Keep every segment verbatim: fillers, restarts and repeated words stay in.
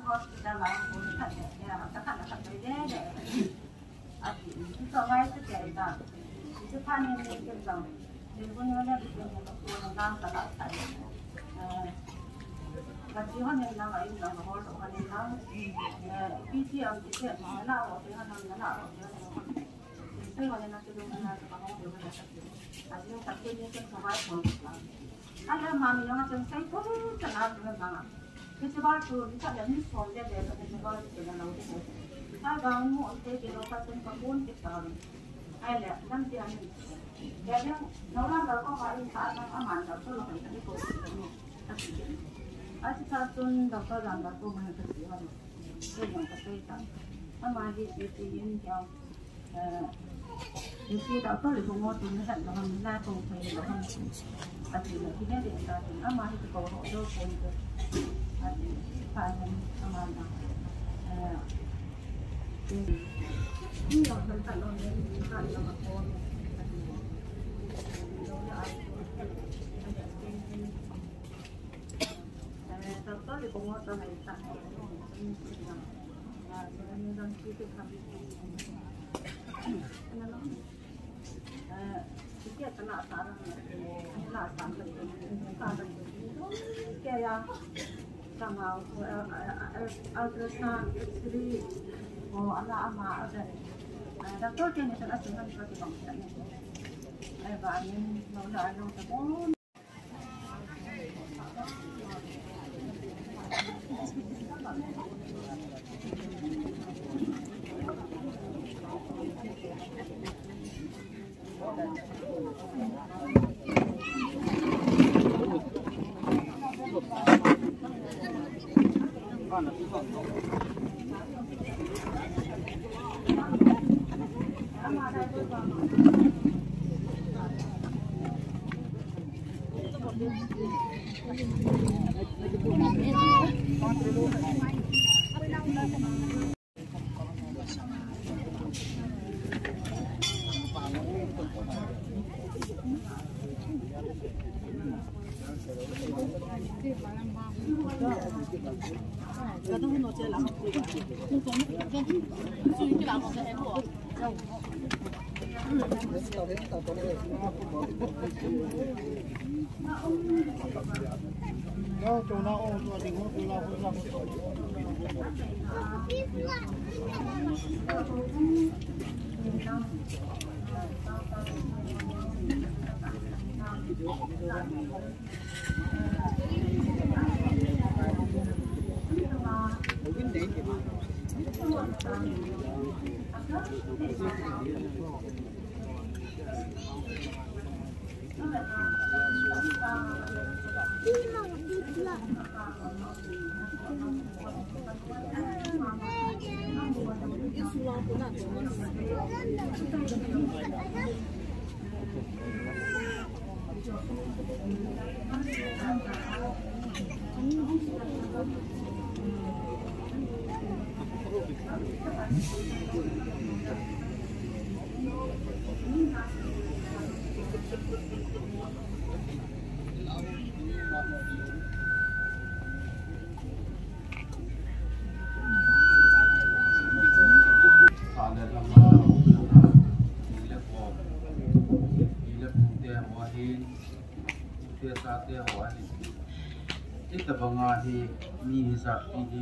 Hospital a kon khat le, ya, ta khat la khat le, le, le. Ati, ito ngai sa kaya ita. Ito pa ni ni ito. Ni ko ni na ito ni ko na ta la ta. Eh, kasi ho ni na ngai na ho lo ka ni na. Eh, P C M ti na na ho ti na na ho ti na. Ito ho ni na ti na na ho ti na. Ati yung kasi ni ko sa ba ko. Ala mami yung atong sa ito, sa lahat ng mga. Kasi ba ito, di ka lang yung phone, di ba? Kasi ba ito na lang ito. Sa gang mo, ito, di ba, sa itong pagkun, kita. Ay, la, lang di ano. Kaya yung, nawala daw ko, kain sa anak, aman daw, tulog ang sabi ko. Kasi, kasi sa itong daw, sa lang daw ko, mga kasi, ano. Ito yung kasi, sa, sa mga di, di, di, yun, yung, Eh, you see, doctor le bungo tu ni hat lo ham, na tu thei lo ham. Ati le, kine de ta tu, ama hi ko ho do ko ni. Ati, pa ni, ama na. Eh, ni lo kan ta lo ni, ka lo ko ni. Ati, lo ni a, eh, doctor le bungo tu ni ta. Ultrasound, X-ray, o ala ama ada. Doctor kini sa asin ng pati bang sa ni. Ay ba, anin, nawala ang sa Tabanga hi mi hi jat hi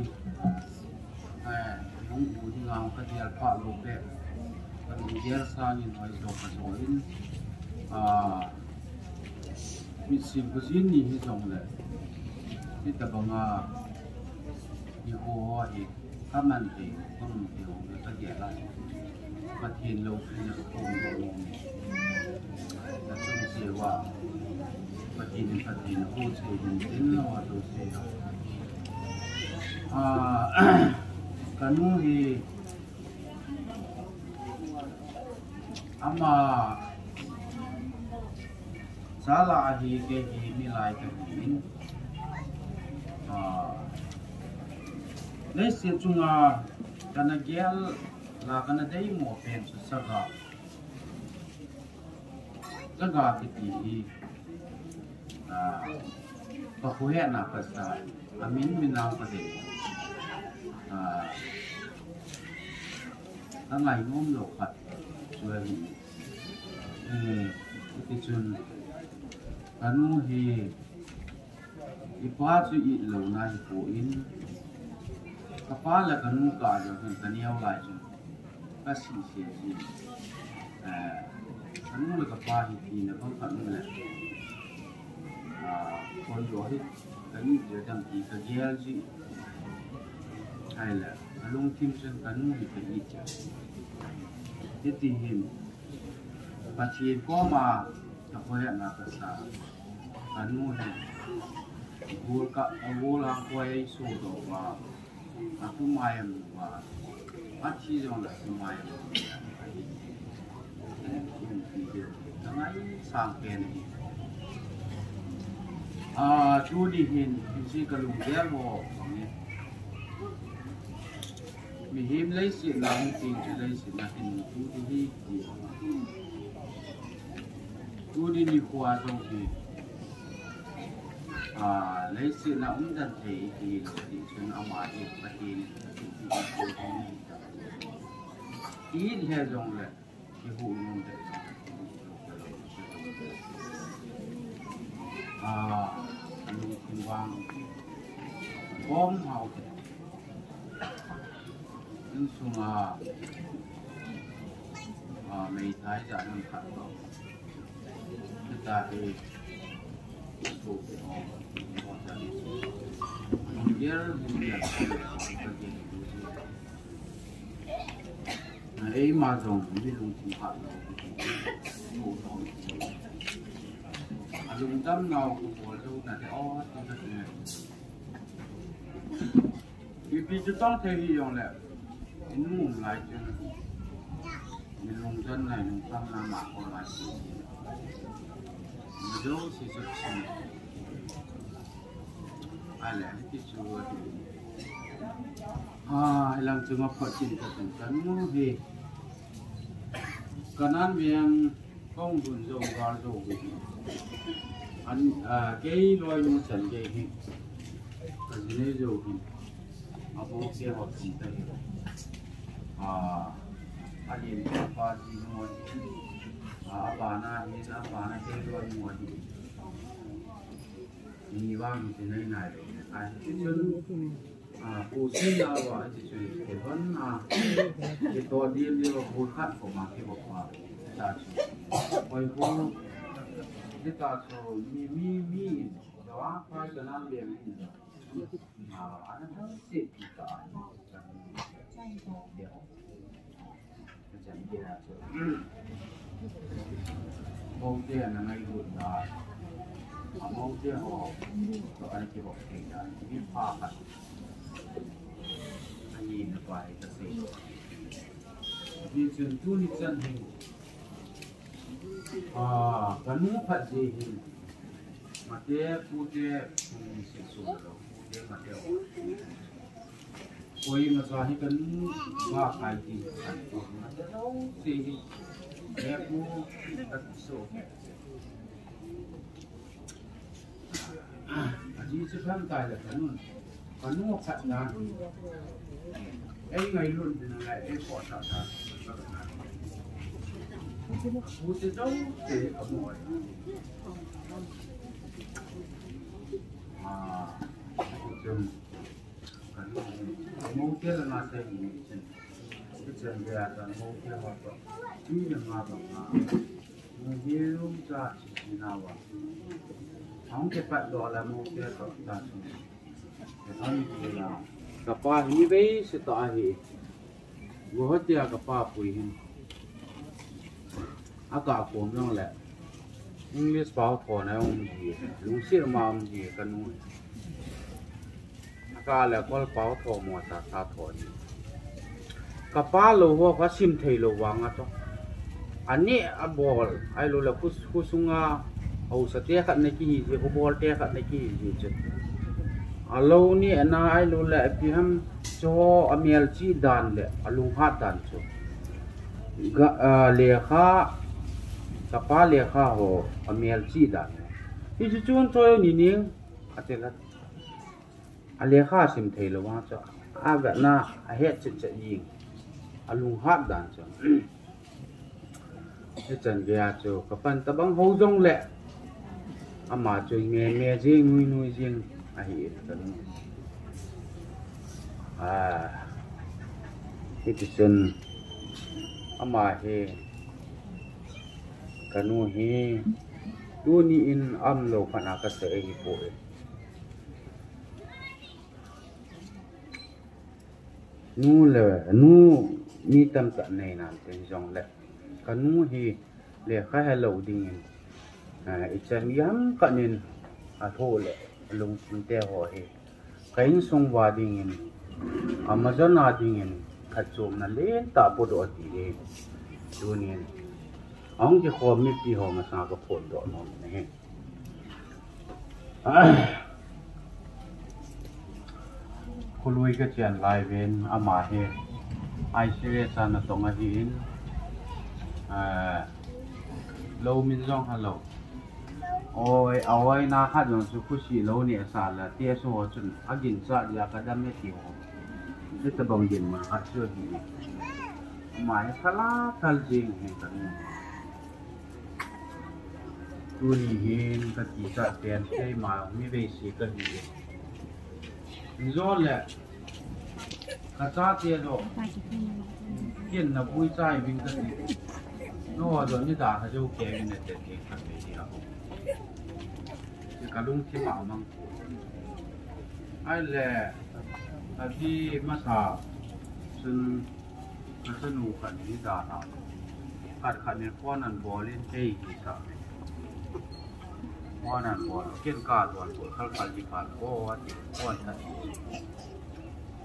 Eh, nung u hi ngang ka dial pha lo pe. Ka nung dial sangin hoi jo ka jo in. Ah, mi sim ku jin ni hi jong le. Hitabanga hi ho hi ka man te, ka nung te ho le ka dial a. Pathen lou pina ka pom lou ni. Ka chung se wa. Pathen, Pathen, hu se hin tin lo a tu se. Ah, ka nu hi ama sala ahi kei hi milai ka hin. Ah, leiset chunga kana gel la kana dei mo pen chu saga. Saga kiti hi, ah, ka khu he na ka sa, amin minang ka dei. Ka ngainom lou khat chu ahi. Eh, hiti chun kanu hi ipa chu it louna hi pon, kapa le kanu kah jong hin kaneo lai chun kasei se ji. Eh, kanu le kapa hi tina bang khat um le, ah, kon jo hi ka it jo dam ti kagel ji. Ahile, alungthim chun kanu hi ka it jo. Hiti hin, Pathen koma ka khohepna kasa. Kanu hi, gol ka, gol a koi ei sodoh uva, atumai amu uva, athi jongle atumai amu uva. Ka ngaisang pen ahi. Ah, tuni hin, hiche kalunggel ho bang e. Mihem leiset a hung teng chu leiset a hin tu ding ahi ti. Tuni nikho jong hi, ah, leiset a umden thei ti lou ti chun ama hi Pathen in, it le jongle, ah, lungthim vang, kom hao te. Insunga, ah, meithai ja nan khat to. Kita hi, Ger, ger, ger. Eima jong mi lungthim phat lou. Alungdam nau khu bol lou na te o, tu na te. Ipi chu tong thei hi jong le. Inu um lai chun. Mi lungdam nai lungdam na ma ko lai. Mi jo si sot si. Ahile, hiti chu, ah, hilang chunga phot chin kati, kanu hi. Kanan veng kong dun jou, gal jou hi. An, ah, kei loinu chan gei hi. Ka jinei jou hi. Abo ke ho chin ta hi. Ah, alin pa ji mo. Ah, abana hi, abana kei loinu hi. Ni vang hi nai nai lou. Ai, ti chun, ah, pu sin la va, ti chun, ke van, ah, ke to di di va, pu khat ko ma ke va pa. Ta chu. Koi pu, ti ta chu, mi, mi, mi, da va, pa ka nam be mi. Ah, ana ta se ti ta. Moute ana ngailut dan, a moute ho toh ana kibol thei dan, mi pha khat ahi na pai kasei. Hichun tuni chan hin, ah, kanu phat ji hin, mate pute, um, se su lo, pute mate ho. Koima cha hi kanu va kai ti kan ko na te lo se hi. He pu ka so. Aji chu kan kai le kanu. Kanu khat na. Ei ngailut na la ei ko ta ta. Pu te jo te ka mo. Ah. Moute le nga te ni chen. Chen dia ta moute ho to. Ni le nga ba nga. Mo ye lu cha chi chi na wa. Hong ke pat do la moute to ta chi. Ke ta ni ke la. Ka pa hi ni bei se ta hi. Guwahati a ka pa pui hin. A ka kom jong le. English pao tho na um ji. Lungsit ma um ji kanu. Ka le kol pao tho mo ta ta tho ni. Ka pa lo ho ka sim thei lo vang a to. Ani a bol, ai lo le khu, khu sunga, haosa te khat na kihi ji, khu bol te khat na kihi ji chu. A lo ni ana ai lo le, ipi ham chu a mel chi dan le, a lung hat dan chu. Ga, a, lekha, ka pa lekha ho, a mel chi dan. Hi chu chun choi ni ning, a te la. A lekha sim thei lo vang chu, a vetna, a het chet chet jing. Alunghat dan chu. Hichan geiya chu kapan tabang ho jongle ama chu me me jing, nui nui jing ahi in kanu. Ah, hitichun ama hi kanu hi tuni in umlou khat a kasei ahipoi. Nu le, nu mi tamtah nei nan tin jongle kanu hi lekha helou dingin, ah, ichan gei ham khat in alhoh le alungthim te ho hi ka insung uva dingin, amajon a dingin phatchomna lentah podoh ati e. Tunin ahung kikhom mipi ho masanga kaphondoh nom in ahi. Khului kachen lai uvin ama hi I C U a natong ahin, ah, lou min jong helou. Oi, a oina khat jong chu khosih lou nehsah le tia chu ho chun aginchat jeh a kadam e ti ho. Hitabang dinmun khat chu ahi. Ama hi thala thal jing hi kanu. Tuni hin kakichat pen keima mi veise kahi e. Injo le kachate jong ken nabui chai ving kati. Nangho jong nidalha jou kei vin nate kei kati hi a. Kalungthim a mang. Ahile, ati masa chun kachanu khat nidalha. Khat khat in phone anabol in kei kisah e. Phone anabol, ken kadonbut khalkhal ding kal ko ati, phone khat.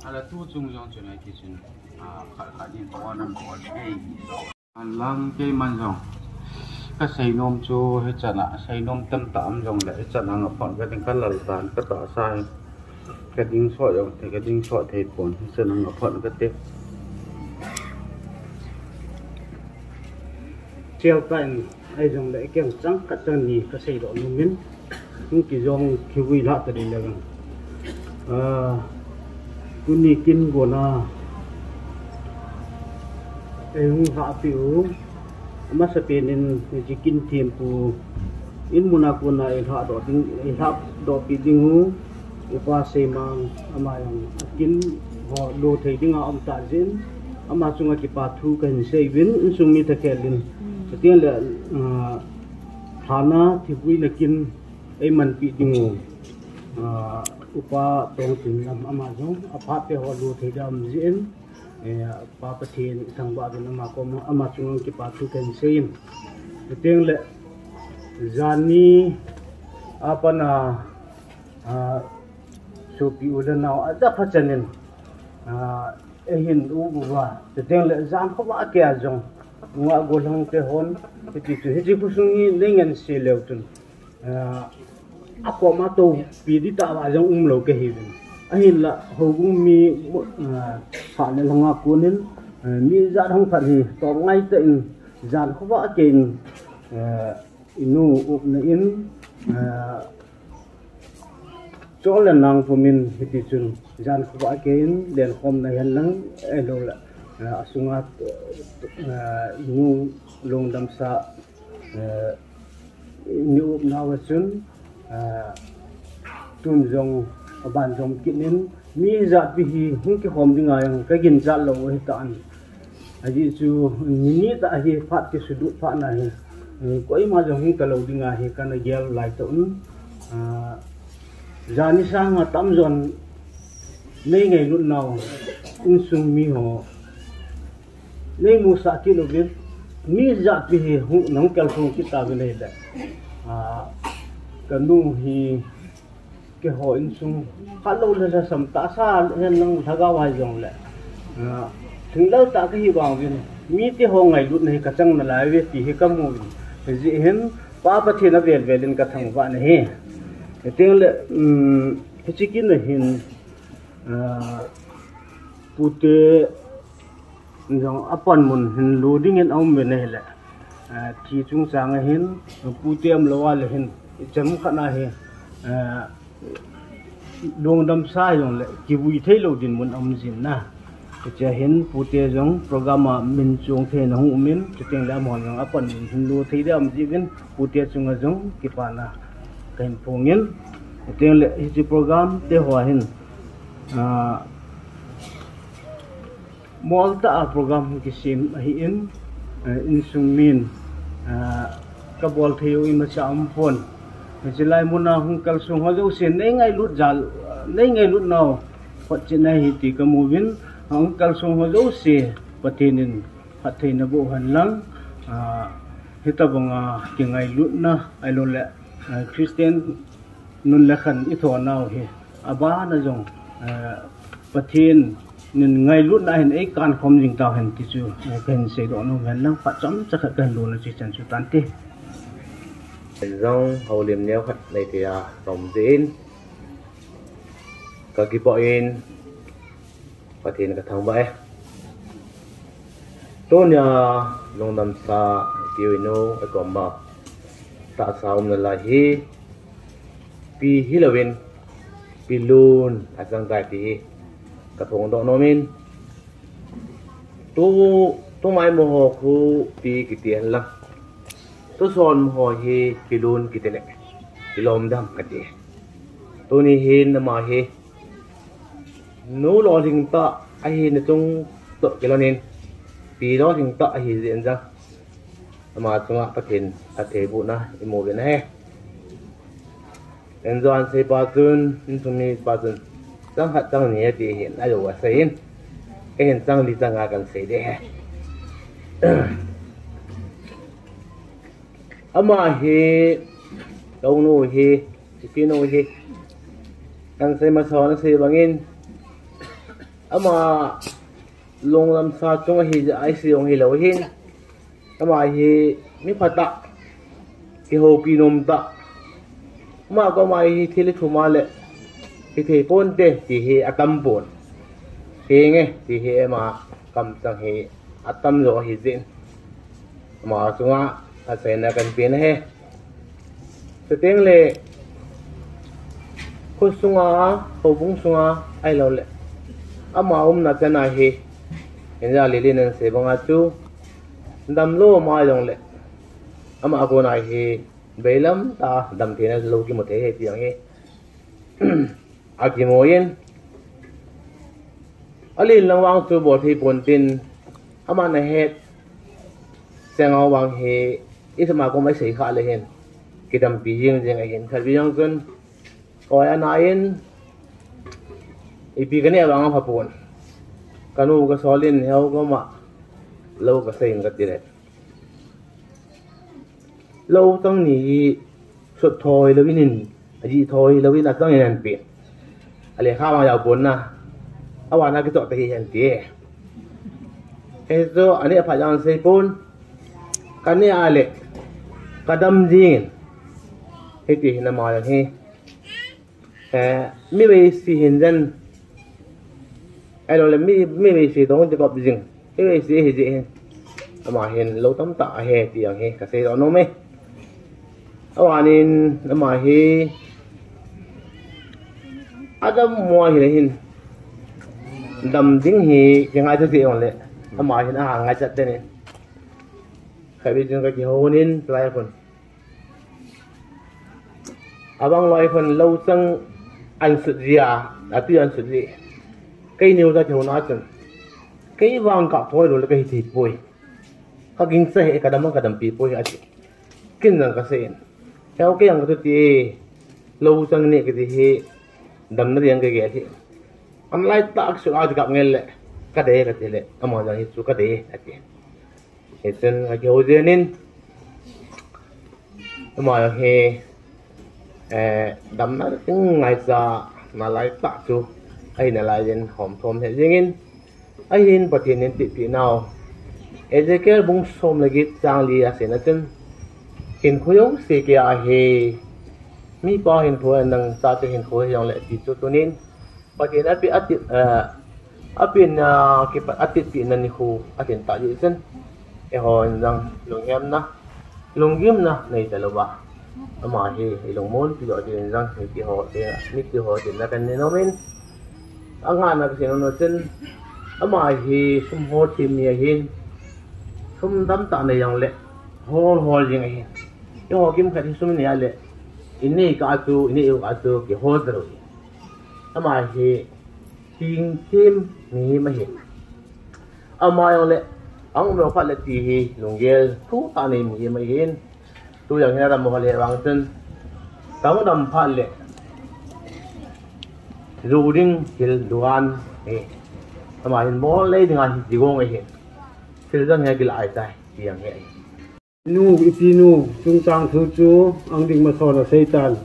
Ahile tuchung jong chun hitichun, ah, khat khat in phone anabol in kei kisah. Alang keiman jong kasei nom chu hichan a, sei nom tamtah um jongle hichan a ngaphon kading kalal tan katahsa hi. Kading sot jong thei, kading sot thei pon, hichan a ngaphon kate. Chel tah in ahi jongle ken chang khat chang ni kaseidoh nom in. Hung kijong kivui lhah tading le vang. Ah, tuni kin gona eihung lhahpeh u. Amasapen in hiche kin thempu in muna kona eilhahdoh ding, eilhahdohpeh ding u. Upa Seimang ama jong akin ho lo thei dinga um tah jeh in ama chunga kipa thu kahin sei uvin, insung mi thakhel in. Chuteng le, ah, thana thivui na kin eimanpeh ding u, ah, Upa Tongtinlam ama jong aphat te ho lo thei dinga um jeh in, eh, Pa Pathen thangvah uvin ama kom, ama chunga kipa thu kahin sei in. Chuteng le janhi a pat a, ah, sopi u le nao ajat pha chan in, ah, eihin um uva. Chuteng le jan khovah kei a jong, nungah gollhang te hon, hiti chu, hiche khosung hi nei ngen se leu chun, ah, akom a toupi ding tah a jong umlou kahi uvin. Ahinla, houbung mi, ah, phat le lhanga kon in, ah, mi jat hung phat hi, tawp ngai tah in, jan khovah kei in, ah, inu upna in, ah, chol le nang pum in hiti chun jan khovah kei in lenkhomna hen lang, ahilou le, ah, asunga, ah, inu lungdamsa, ah, ni upna uva chun, ah, tun jong aban jom kit in mi jat pi hi hung kikhom dinga jong kaginchat lou u ahitan. Ajeh chu, ni ni tah hi phat kisulut phat na hi, eh, koima jong hung talou dinga hi kana gel lai tah un. Ah, janhi sanga tamjon nei ngailut nau, insung mi ho. Nei musah kit uvin, mi jat pi hi hung, nahung kalsong kit tauvin ahile. Ah, kanu hi, keiho insung, khatlou le lhasam tahsa hen lang lhagao ahi jongle, ah, thinglel tah kahi vang uvin, mite ho ngailutna hi kachang nalai uve ti hi kamu uvin. Hijeh hin, Pa Pathen avel vel in kathangvah nahi. Chuteng le, um, hiche kin a hin, ah, pute, jong apanmun hin lo dingin aum uvin ahile, ah, thi chungchang a hin, pute umlou a le hin, ichan khat na hi, ah, lungdamsa jongle, kivui theilou dinmun aum jin na. Hichea hin pute jong program a min chong thei na hung umin, chuteng le amahon jong apan min hin lo thei dia um jiuvin, pute chunga jong kipana kahin phongin. Chuteng le hiche program te hoa hin, ah, moltah a program kisem ahin, eh, insung min, ah, kabol thei u imacha umpon. Hiche lai muna hung kalsong ho jouse nei ngailut jal, nei ngailut nau, photchetna ahi ti kamu uvin, hung kalsong ho jouse Pathen in phattheina boh hen lang, ah, hitobanga kingailutna, ahilouleh, ah, Christian nun le khan i thonau hi, abana jong, eh, Pathen in ngailutna hin eikan khom jing tauhen ti chu, eh, kahin seidoh nom hen lang, phat chomcha khat kahin lona chu chan chu tante. Jong houlim neo khat nei thei a kaum jeh in, kakipah in, Pathen kathangvah e. Tunia lungdamsa tiu inu akom ma tahsa umna lai hi, pi hilouvin, pi lun achang tai ti hi kaphongdoh nomin. Tu, tumai mo ho khu pi kiti hen lang, tuson mo ho hi pi lun kiti le, pi lom dam kati. Tuni hin ama hi nu lolhing tah ahina chung toh kilhonin, pi lolhing tah ahi jeh in jong, ama chunga Pathen phattheibohna imu uvin ahi. Injo ahin seipa chun, insung mipa chun, chang khat chang ni ati hin, ajou asei in, kei hin chang li chang nga kahin sei ding ahi. Ama hi, ka unu hi, ka pinu hi, kahin sei masa a asei bangin, ama lungdamsa chung ahi jeh a isei jong hilou hin, ama hi mi phatah, kihoupi nom tah. Ama koma hi thil ithum a le hithei ponte ti hi atampon. Henge ti hi ama kamchang hi atamjo ahi jeh in, ama chunga achaina kahin pe ahi. Chuteng le, kho sunga, houbung sunga, ahilouleh, ama umna chan a hi, inja Lily in asei banga chu, damlou ama jongle, ama kona hi, beilam tah a damtheina lou kimu thei ahi ti jong hi akimun, alen lang vang chu bol thei pontin, aman ahet chenga vang hi, isama koma isei kha le hin, kidampi jing jing ahin, khatvei jong chun, oi ana in, ipi kaneh vang aphapon, kanu kasol in, heo koma lou kasei in kati le, lou chang ni hi sut thoi louvin, ajih thoi louvin achang in ahin pen. Alekha vang jao pon na, avan a kichoh ta hi ahin ti. Hichu aneh phat jong asei pon, kaneh a le kadam jing in, hiti hin ama jong hi, eh, mi veisi hin jen, ahilouleh mi, mi veisi toh hung kikop jing, mi veisi ahi jeh hin, ama hin lou tamtah ahe ti jong hi kaseidoh nom e. Abanin ama hi adam mo ahile hin, dam ding hi kingaito jeh jongle, ama hin aha ngaichat den in, khatvei chun kakihouin, tulai khun, abang loi khun lou chang ahin sut jeh a, atui ahin sut jeh, kei neo ta kihouna chun, kei vang kap thoi lou le kahi thei poi, kagingcha e, kadam a kadampi poi ati. Ken jong kasei in, heo, kei jong katuti e, lou chang neh kiti hi damna ding kagel hi, analai tah a kisut a kikap ngen le kadei e kati le, ama jong hichu kadei e ati. Hichun kakihou jeng in, ama jong hi, eh, damna ding ngaicha nalai tah chu ahi nalai in homthom lheh jeng in, ahin Pathen in tepeh nau, Ezekiel bung som le get chang li a aseina chun, hinkho jouse kei a ahi, mipa hinkho a nang chate hinkho hijongle ti chu tunin, Pathen ape, ati, eh, apen, ah, kipat, atepehna nikho ahin tah jeh chun, eihon jong lunghemna, lunggimna neita louva, ama hi ilungmonpi joh dingin jong mipite ho, mipite ho dinga kanei nomin, angana kasei nom chun, Ama hi sum hol them mi ahin, sum tamtah nei jongle hol hol jing ahin. Eiho kimkhat hi sum inei le, inei kah a chu, inei u kah a chu kihol talou ahi. Ama hi thing them mihem ahin. Ama jongle, ahung umlou phat le ti hi lunggel thutah nei mihem ahin. Tu jong hin adam ho le vang chun, tang dam phat le, jou ding thil duhan ahi. Ama hin bol lei dinga hi ti gong ahin. Thil jong hi akilah tai, ti jong hi ahi. Nu, ipi nu, chungchang thu chu, ang ding masot a seitan.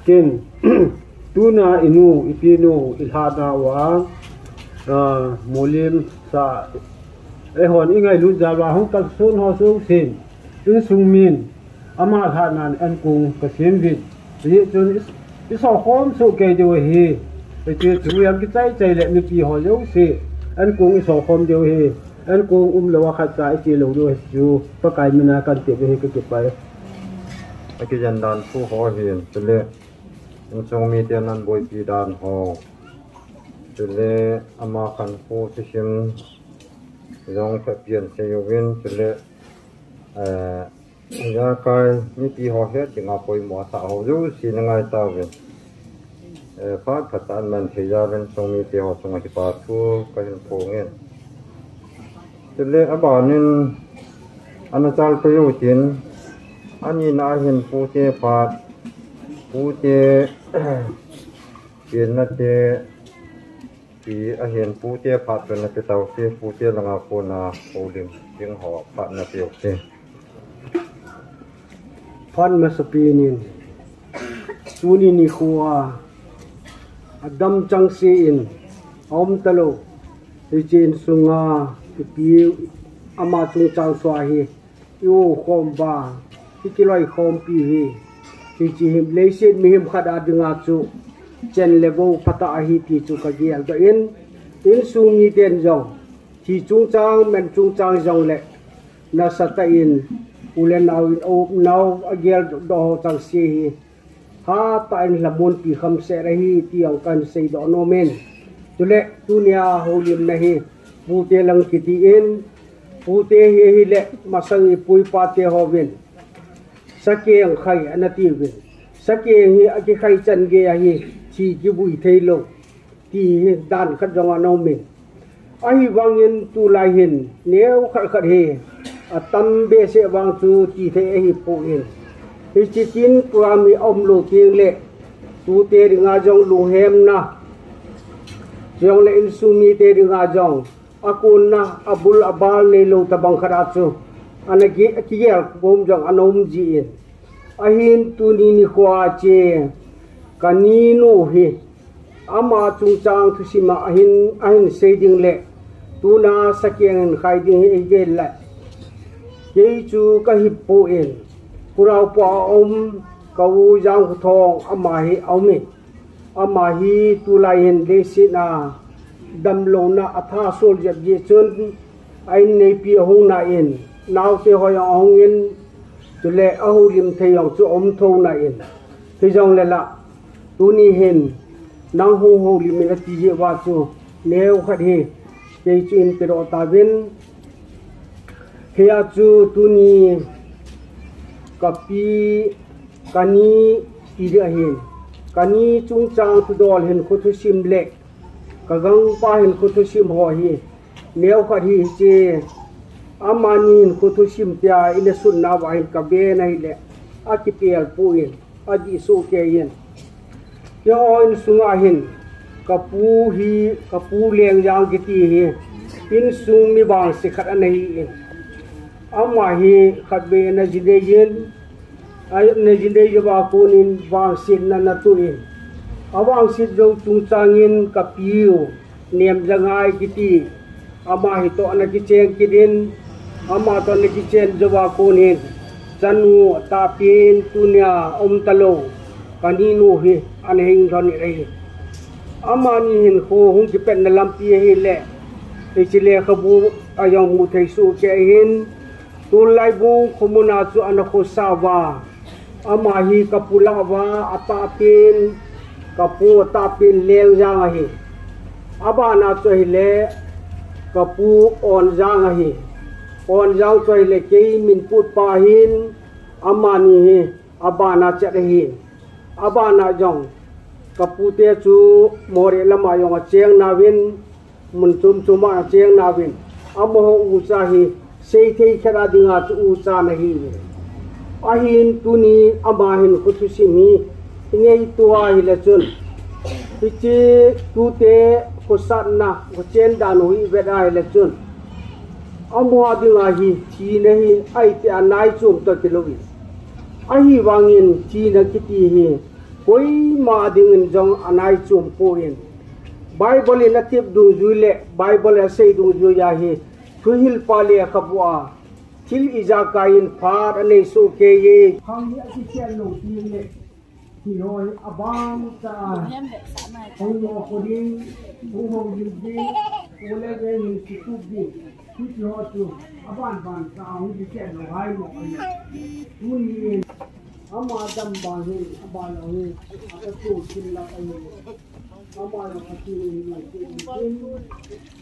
Ken, tuna inu, ipi nu, ilhahna uva, ah, molim sa, eihon ingailut jal uva, hung kalson ho jousen, insung min, ama lhahnan ankong kasem uvin. Hijeh chun i, isokhom soh kei diu ahi. Hiche chu jong kichai chai le mipi ho jouse, ankong isokhom diu ahi. Ankong umlou a khatcha iche lou diu ahi chu, Pakai mina kantep ahi, kakipah e. Akijen dan thu ho hin, chule, insung miten ahin boipi dan ho, chule, ama khankho thusim jong kahin sei uvin, chule, eh, ijakai mipi ho het dinga poimo asah ho jouse nangai tauvin. Eh, phat phatah in man thei jal in insung mite ho chunga kipa thu kahin phong in. Chule abanin ana chal peh u tin, anina ahin pute phat, pute penna te, ti ahin pute phat chu nape taute, pute langa kona houlim ding ho phat nape ute. Phat masapen in, tuni nikho a, adam chengse in, aum talou, hiche insunga, ipi ama chungchang sua hi, i-o khom uva, i kiloikhompi hi, hiche hi leiset mihem khat a dinga chu, chen le gou phatah ahi ti chu kageldoh in, insung miten jong, thi chungchang, man chungchang jongle, nasatah in, u le nao in, aupnau, ageldoh ho chengse hi, hatah in lhamon pi khamset ahi ti jong kahin seidoh nom in. Chule, tunia houlimna hi, pute lang kiti in, pute hi ahile, masang ipu ipa te hovin, sakeng khai ana tiuvin. Sakeng hi akikhai chan gei ahi, thi kivui theilou, ti hi dan khat jong ana um in. Ahivangin tulai hin, neo khat khat hi, atam behseh vang chu tithei ahipoi. Hiche tin program hi aumlou tengle, tute dinga jong lunghemna, chujongle insung mite dinga jong, akonna, abul abal neilou tobang khat a chu, ana ki, akigel khom jong ana um jin. Ahin tuni nikho a che, kaninu hi, ama chungchang thusim a ahin, ahin sei ding le, tuna sakeng ahin khai ding hi eigel le, kei chu kahipoi, Khuraopa a um, ka-u Jangkhothong ama hi aum in. Ama hi tulai hin leiset a damlouna atha sol jep jeh chun, a-inneipi ahung na in, naote ho jong ahung in, chule ahoulim thei jong chu aum thou na in. Hijongle la, tuni hin, nang hung houlim in ati jeh uva chu, neo khat hi, kei chu hin pedoh tauvin. Hia chu tuni kapi, kani ti ding ahin. Kani chungchang thudol hinkho thusim le, kagangpa hinkho thusim ho hi, neo khat hi hiche, amani hinkho thusim tia ina sutna uva hin kaven ahile, akipel poi, adih soh kei in. Keiho insunga hin, kapu hi, kapu Lengjang kiti hi, insung mi vangse khat ana hi in. Ama hi khatvei ana jinei in, ana jinei jouva konin vangsetna ana toh in. Avangset jou chungchangin kapiu, Nemjangai kiti, ama hi toh ana kichen kit in, ama toh ana kichen jouva konin, chanu tahpen tunia aum talou, kaninu hi ana hing lhon in ahi. Amani hinkho hung kipatna lampi ahile, hiche lekhabu a jong mu thei soh kei ahin, Tullaibung khomun a chu ana khosa uva, ama hi kapu lah uva atahpen, kapu atahpen Lengjang ahi. Abana chu ahile, Kapu Onjang ahi. Onjang chu ahile kei min put pa ahin, amani hi abana chet ahi. Abana jong kapute chu Moreh lama jong acheng nauvin, mun chom choma acheng nauvin, amaho ucha hi seithei khat a dinga chu ucha ana hi. Ahin tuni ama hin khothusim hi ingaito ahile chun, hiche tute khosatna, khochen dan u hi ivet ahile chun, amaho dinga hi thina hi ahitia naichom toh kilou in. Ahivangin thina kiti hi koima dingin jong anaichom poi. Bible in atep dungjui le Bible in asei dungjui a hi thuhilpa lekhabu a thil ijakai in phat anei soh kei e. Khang hi akikhel lou teng le, hiho hi abang cha a, hung mo ko ding, hung houlim ding, O level hin kitup ding, hitiho chu aban ban cha a hung kikhel lou hai mo ahi. Tuni in ama dam bang hin, abang lou hin, akatu kin la ahi. Ama la kati ni ni ni ni.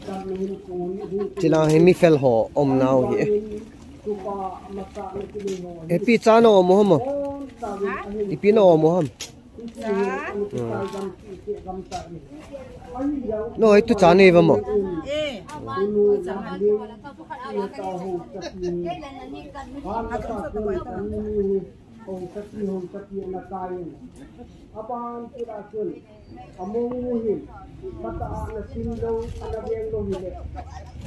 Dam ni hin ko ni hin. Chilang hi mi fel ho um nau hi. Ipi cha na um u ham? Ipi na um u ham? No, itu cha nei uvam mo? Eh, cha. Aban kira chun, among u hin, kata ana sim lou, ana veng lou hile.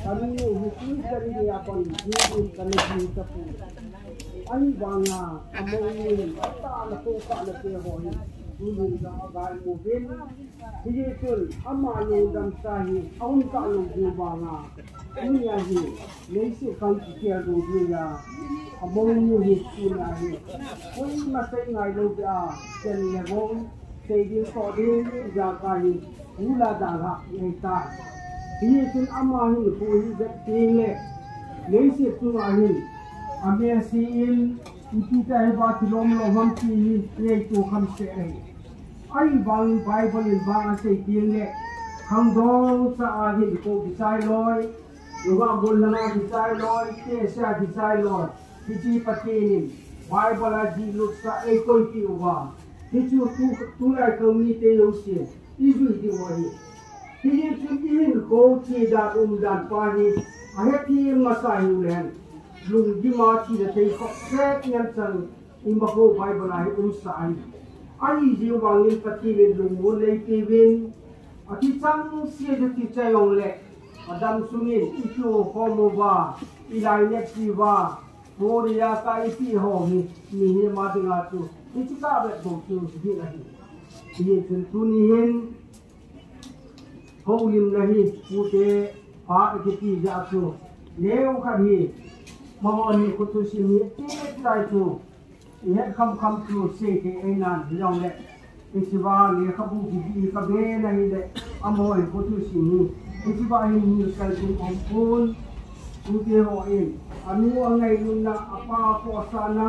Kanu hi tui kani ni aban, ni in kani ni tapu. Ahivanga, among u hin, kata ana ko ka ana te ho hin, tui in ka agai mo vin. Hijeh chun, ama lungdam sa hi, aum ta lou diu vanga. Tunia hi, leiset khang kikhel lou diu a, among u hi tunia hi. Koima sei ngai lou dia, chen le gong, sei ding so ding, ijakai hi, u la dalha, nei ta. Hijeh chun ama hin, kho hi vet teng le, leiset chunga hin, amel sei in, ipi ta hi va kilom lou ham ti hi, ngaito kham seh ahi. Ahivang Bible in vang asei teng le, khangdong cha a hin kho kichai loi, Yoga gol langa kichai loi, te sia kichai loi. Hiche Pathen in Bible a jih lut sa eikoi peh uva. Hichu tu, tulai kho mite jouse ijui diu ahi. Hijeh chun ihinkho che dan um dan pa hi ahethem masa hiu leng, lunggim a thina thei khop set ngen chang ima kho Bible a hi um sa ahi. Ahi jeh vangin Pathen in lungmon nei peuvin, athi chang se chu kichai jong le, adam sungin ikiho khom uva, ilai nep uva, Korea ka ipi ho hi, mihem a dinga chu, hiche ka vet bou chu, hi ahi. Hichun tuni hin, houlimna hi, pute, phat kiti jeh a chu, neo khat hi, amahon hi khothusim hi, tep tai chu, ihet kham kham chu, sei thei ahi nan, hijongle, Hichea lekhabu kibih kabe na hile, amaho hi khothusim hi. Hichea hin mi kalbung umpon, tute hon, anu angailutna, apa khohsahna,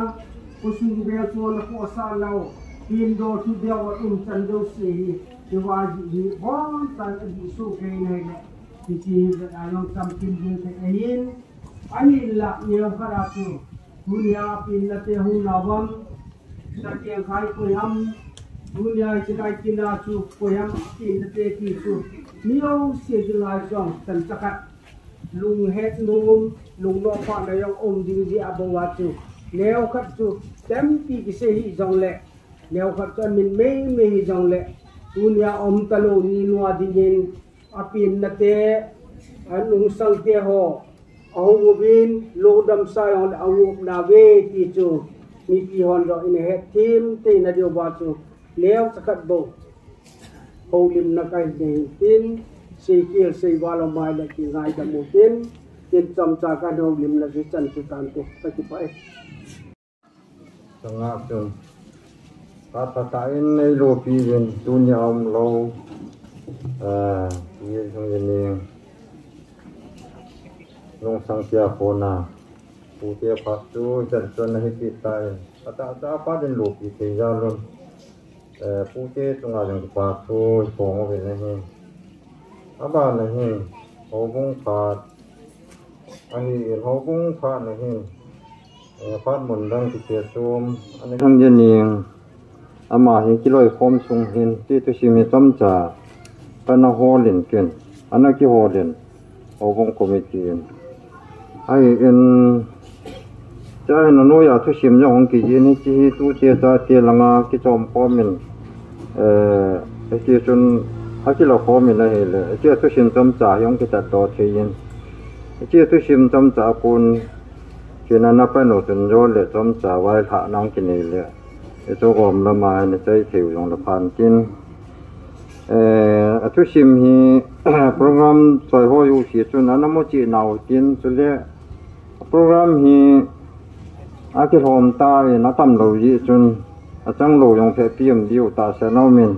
khosung vel chon a khohsahna u, pindol thudol a umchan jouse hi, hiva jeh hi, abonchan adih soh kei na hile, hiche hi vet a jong chamkim jing thei ahin, ahinla, neokhat a chu, tunia penna te hung na uvam, Sakiang khai koi ham, tunia hiche lai tina chu koi ham, tina te ti chu. Mi jouse dinga jong chan chakhat. Lunghet nom, lungnompha na jong um ding jeh a bou a chu. Neokhat chu, tampi kisei hijongle. Neokhat chu amin meimei hijongle. Tunia um talou ni nua dingin. Apenna te, anungsang te ho, ahung uvin, lungdam sa jong le ahung up nauve ti chu, mipi hon jong ina het thim thei na diuva chu, neocha khat bou. Houlimna kahin nei tin, seikhel seival um mai le kingaidam u tin, tin chomcha kahin houlimna chu chan chu tante, kakipah e. Changa chun. Phat phatah in neilopi uvin tunia umlou. Ah, ye sung ye ning. Nungsang tia khona. Pute phat chu jan chun nahi pi tai. Phatah cha phat in lopi thei jal un. Eh, pute chunga jong kipa thu phong uvin ahi. Abana hin. Houbung khat ahin, houbung khat ahin, eh, khat mun dang kiche chom, ana hung je ning, ama hi kiloikhom sung hin, ti thusim hi chomcha, kana holin kin, ana kiholin, houbung committee in. Ahin, Chua hin anoiya thusim jong hung kijih in, hiche hi tute chate langa kichom khomin, eh, hiti chun akiloikhom in ahile, hiche thusim chomcha hi hung kitatdoh thei in. Hiche thusim chomcha a kon, kin ana pan u chun jol le chomcha vailhah nang kinei le, hichu gom lama hin achai thei u jong le phan tin. Eh, athusim hi, program choi ho u si chun ana mu cheh nau tin, chule, Program hi akilhom tan atam lou jeh chun achang lou jong phe pi um diu tahsan aumin,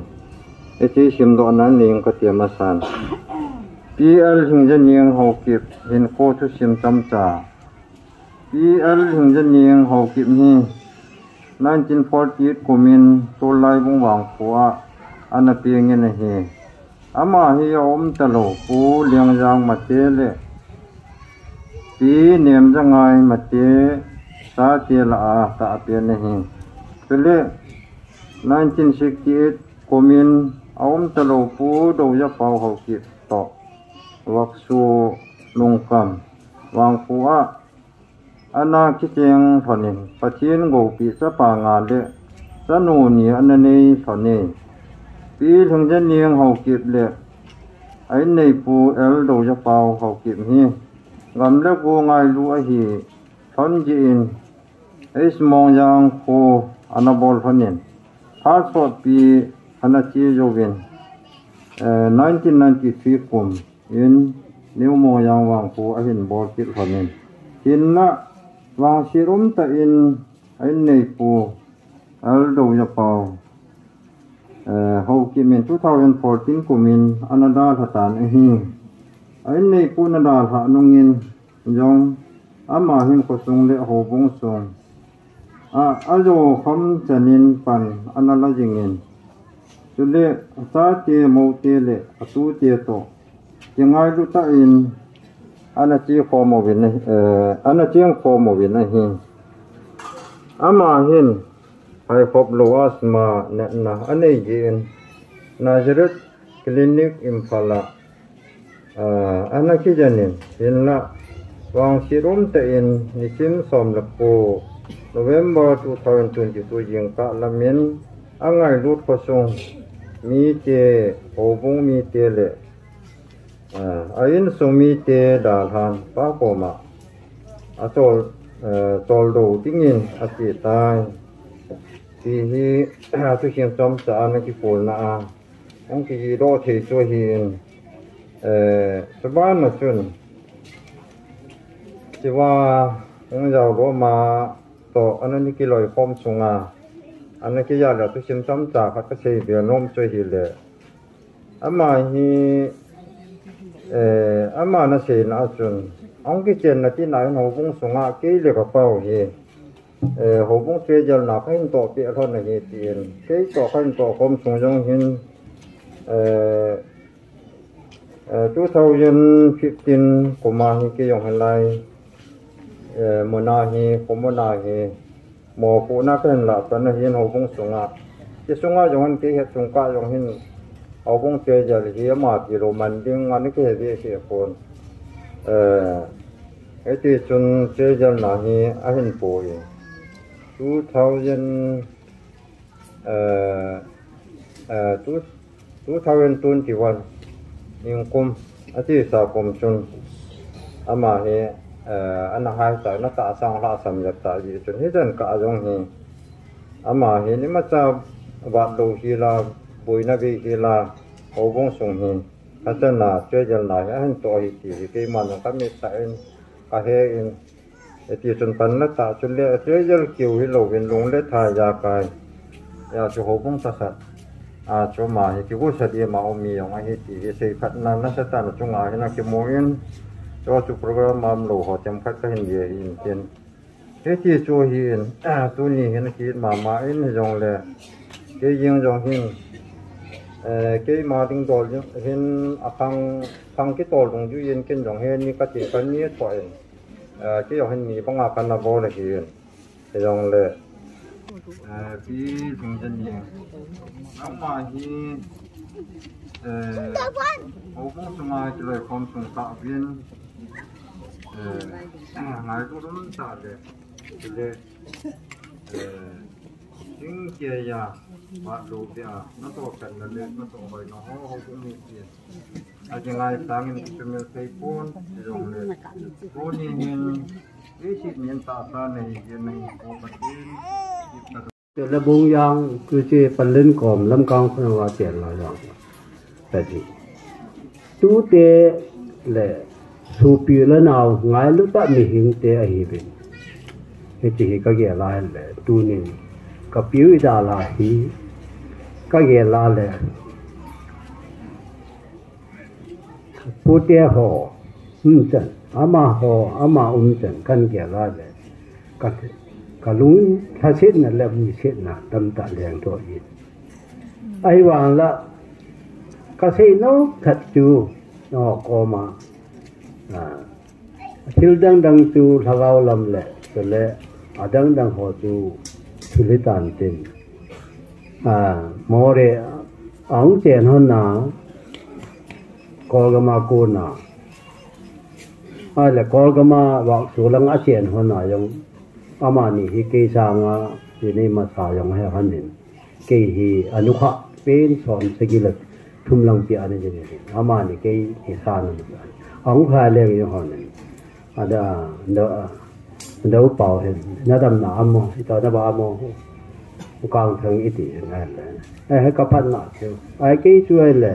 hiche simdoh nan ning kati masan. P L Lhingjaning Haokip hinkho thusim chomcha. P L Lhingjaning Haokip hi nineteen forty-eight kumin Tolai Bung Vangkho a ana peng in ahi. Ama hi aum talou, Pu Liangjang Mate le Pi Nemjangai Mate chate lah a atahpen ahi. Chule nineteen sixty-eight kumin aum talou Pu Doujapao Haokip toh Vaksu Lungkam Vangkho a ana kicheng lhonin, Pathen gopi chapa nga le chanu ni ana nei lhonin, Pi Lhingjaning Haokip le a inneipu L Doujapao Haokip hi gam le go ngailu ahi lhon jeh in, East Mongjang kho ana bol lhonin, phat sotpi ana che jouvin, eh, nineteen ninety-three kum in New Mongjang Vangkho ahin bol kit lhonin. Hinlah vangset umtah in a inneipu L Doujapao, eh, Haokip in two thousand fourteen kumin ana dalha tan ahi. A inneipu ana dalhah nungin jong ama hin khosung le houbung sung a, ajo kham chanin pan ana la jingin, chule achate moute le atute toh kingailu tah in ana che khom uvin, eh, ana cheng khom uvin ahi. Ama hin haikhop lou asthma natna anei jeh in Nazareth Clinic Imphal a, ah, ana kijen in, hinlah vangset umtah in nisim som le ko November two thousand twenty-two jingkah lamin angailut khosung mite, houbung mite le, ah, a insung mite dalhan pa koma achol, eh, choldo dingin ati tai. Ti hi, athusim chomcha ana kikolna a hung kijihdoh thei chu ahin, eh, chubana chun, hiva hung jaodoh ma toh ana kiloikhom sunga ana kijih le thusim chomcha khat kasei be nom chu ahile, ama hi, eh, ama naseina a chun, ahung kichenna tina in houbung sunga kei le kapau hi, eh, houbung treasurer na kahin tohpeh lhon ahi tin, kei toh kahin tohkhom sung jong hin, eh, eh, two thousand fifteen kuma hi kei jong hilai, eh, muna hi, komuna hi, mopohna kahin lahpan ahin houbung sunga. Kei sunga jong hin kei het sung kah jong hin houbung treasurer hi ama tilou man ding ana kihe behseh pon. Eh, hiti chun treasurer na hi ahin pui. Two thousand, eh, eh, two, two thousand twenty-one ningkum, atisa kum chun ama hi, eh, ana haitah, ana tahsan lhasam jep tah jeh chun hichan kah jong hi ama hi imacha vat lou hila, boina bei hila, houbung sung hi hachana treasurer na hi ahin toh ahi ti hi keiman jong kamit tah in kahe in, hiti chun pan la tah chun le treasurer keu hilouvin lung le thai jakai a chu houbung thakhat a chu ama hi kigosat ima um mi jong ahi ti hi seiphatna nasatah in achunga hin akimun, chu chu program a umlou ho themkhat kahin ve ahin tin. Hiti chu ahin, tuni hin akit mama in hijongle, kei jeng jong hin, Eh, keima ding dol jong hin a khang, khang kitol dungjui in ken jong hin ni kati kan ni tho in. Eh, kei jong hin mi banga kana bol ahi in. Kei jong le, eh, pi sung jen ni. Ama hi, eh, houbung sunga kiloi khom sung ta vin. Eh, ngai tu dum ta le. Le, eh, Ding kia ya, mat lo dia, na to kan na le, na to hoi na ho, ho kum ni kia. A jing lai sang in ki tumil sei pon, jong le. Ko ni hin, e si min ta ta nei, ye nei, ko pa tin, ki ta. Te la bung yang, ku che pan len kom, lam kang khun wa chen la yang. Tadi. Tute le sopi le nao ngailu tah mihing te ahiuvin. Hiche hi kagel a le tunin kapiu idal a hi kagel a le pute ho umchan amaho ama umchan kagel a le ka, kalung lhasetna le muisetna tamtah leng doh in. Ahivang la, kasei nom khat chu, no, koma, a, thil dang dang chu lhagao lam le, chule, adang dang ho chu thil hitan tin. A, Moreh, ahung chen hon na, Kol gam a kona. Ahile Kol gam a vah chu lang a chen hon na jong. Amani hi kei sanga, hi nei masa jong he hon in. Kei hi anukha pen som sagi le thum lang pi ani jing hi. Amani kei hi sa na. Ahung kha leng jong hon in. Ada, ada, ada u pau hin. Na damna amo, ita na ba amo. U kang thang iti hin ai le. Ai he ka phatna chu. Ai kei chu ai le.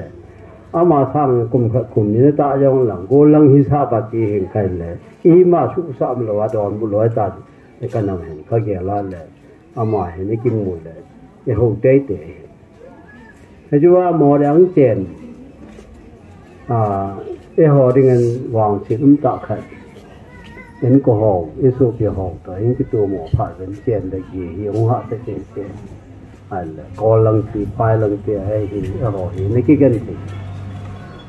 Ama sang kum khat kum ni na ta jong lang. Gol lang hi sa ba ti hin kai le. Ima su sam lo a don bu lo ta. Ka nam hin ka gel a le. Ama hin i kimu le, i ho teitei. Hichu a Moreh a hung chen. A, eiho dingin vangset um tah khat. Inko ho, i sopi ho toh, in kitomo phat uvin chen le gei hi hung hahsa cheh cheh. Ahile, Kol lang ti, Pai lang ti, ahi, eiho hi, na kigen thei.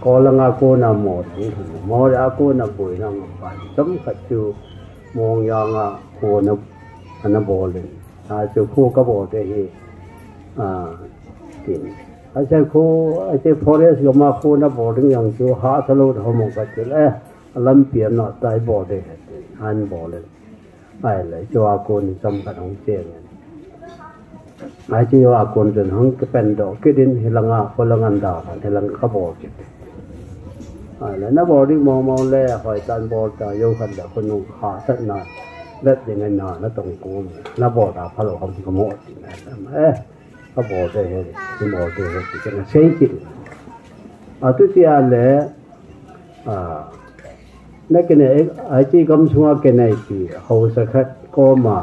Kol lang a kona Moreh, Moreh a kona boina ngam pai. Chomkhat chu, Mongjang a kona, ana bol in. A chu kho ka bol te hi, a, tin. A chu kho, a chu forest gam a kho na bol ding jong chu hahsa lou na ho mong ka ti le, a lampi a na tai bol te he tin, an bol le. Ahile, chu a kon chomkhat hung chen. A chu a kon chun hung kipen doh kit in, hi langa, kho lang an da khan, hi lang ka bol kit. Ahile, na bol ding mong mong le, hoi tan bol ta, jou khat le, khonung hahsatna, let ding a na, na tong kum, na bol ta, phalou ham ka mo, ti na, eh, ka bol te he, ki bol te he, ti ka na sei kit. A tu ti a le, a, na kinei, a chi gam sunga kinei ti, hausa khat, koma,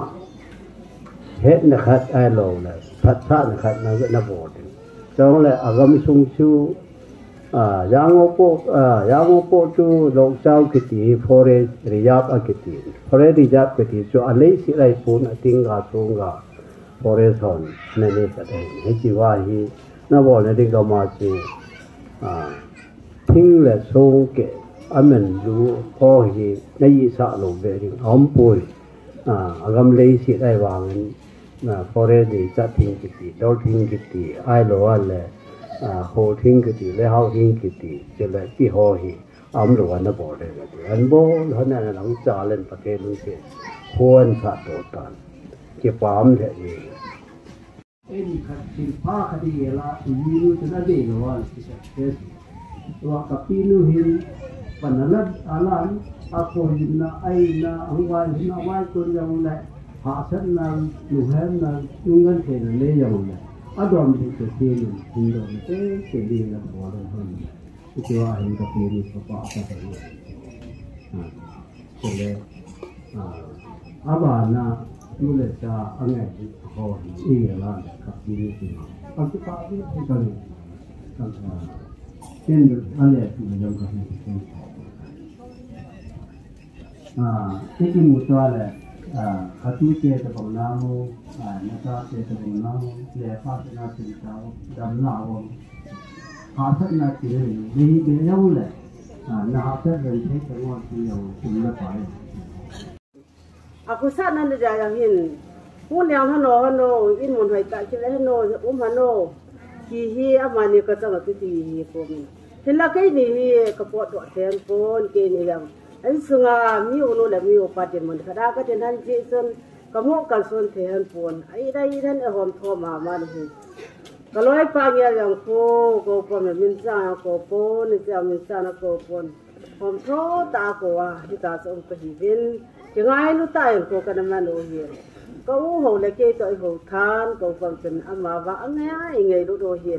hetna khat, ahilou le, phatsahna khat, na, na bol ding. Chule, a gam sung chu, A, Yangon po, a, Yangon po chu Lokchau kiti hi forest reserve a kiti. Forest reserve kiti chu a leiset lai pon a tinga sunga forest hon na nei khat ahi. Hiche va hi na bol na ding gam a chu, a, thing le song keh a man lu ho hi na isah lou ve ding a um poi. A, a gam leiset lai vangin, a, forest deichat thing kiti, dol thing kiti, ahilou le, a, hol thing kiti, le hau thing kiti, chule ti ho hi, a um lou a na bol le kati. An bol, han an lang cha len Pathen lungset, hon sa to tan. Kipah le ni. Ei ni khat thil pha khat i gel a, i nu chun a dei lou a, ti sa, yes. Tua ka pi nu hin, pan a lat a lan, a koi na, ai na, ang vai hin a vai kon jong le, hahsatna, nuhemna, nunghan theina le jong le, a don bu te ti nu, hin don te, te ni na bol le hon. Tua hin ka pi ni ka pa ka ta ni. A, chule, a, abana, tu le cha, a ngai di, ho hi, i la, ka pi ni ti ma. Ka ki pa ni ti ka ni. Ka, a, tin, a le, tu le jong ka ni ti. A, i kimu tua le, a, ka tu te ta bang na mo, a, na ta te ta bang na mo, le pa te na tin ta, dam na mo. Hahsatna ti le, ni hi be jong le, ah, na hahsat len thei ta ngon ti jong kum le pai. A khosahna le ja jong hin, hung leng hano hano, in mun hoi ta ki le hano, um hano, ki hi amani ka chang a tu ti hi ko min. Hinla keini hi ka potdoh thei pon, keini jong. Insunga mi u nu le mi u pa dinmun khat a ka dinmun jeh chun, ka mo kalson thei pon. Ai dai dan e hom thom a man hi. Ka loipa ngei jong ko, ko pon, min chang ko pon, ni chang min chang ko pon. Hom thom ta ko a, hita chu um ka hi vin. Kingailu tah in ko ka na man u hi. Ka u ho le kei toh i ho than, ko pon chun ama vang a ngei, ngeilut u hi.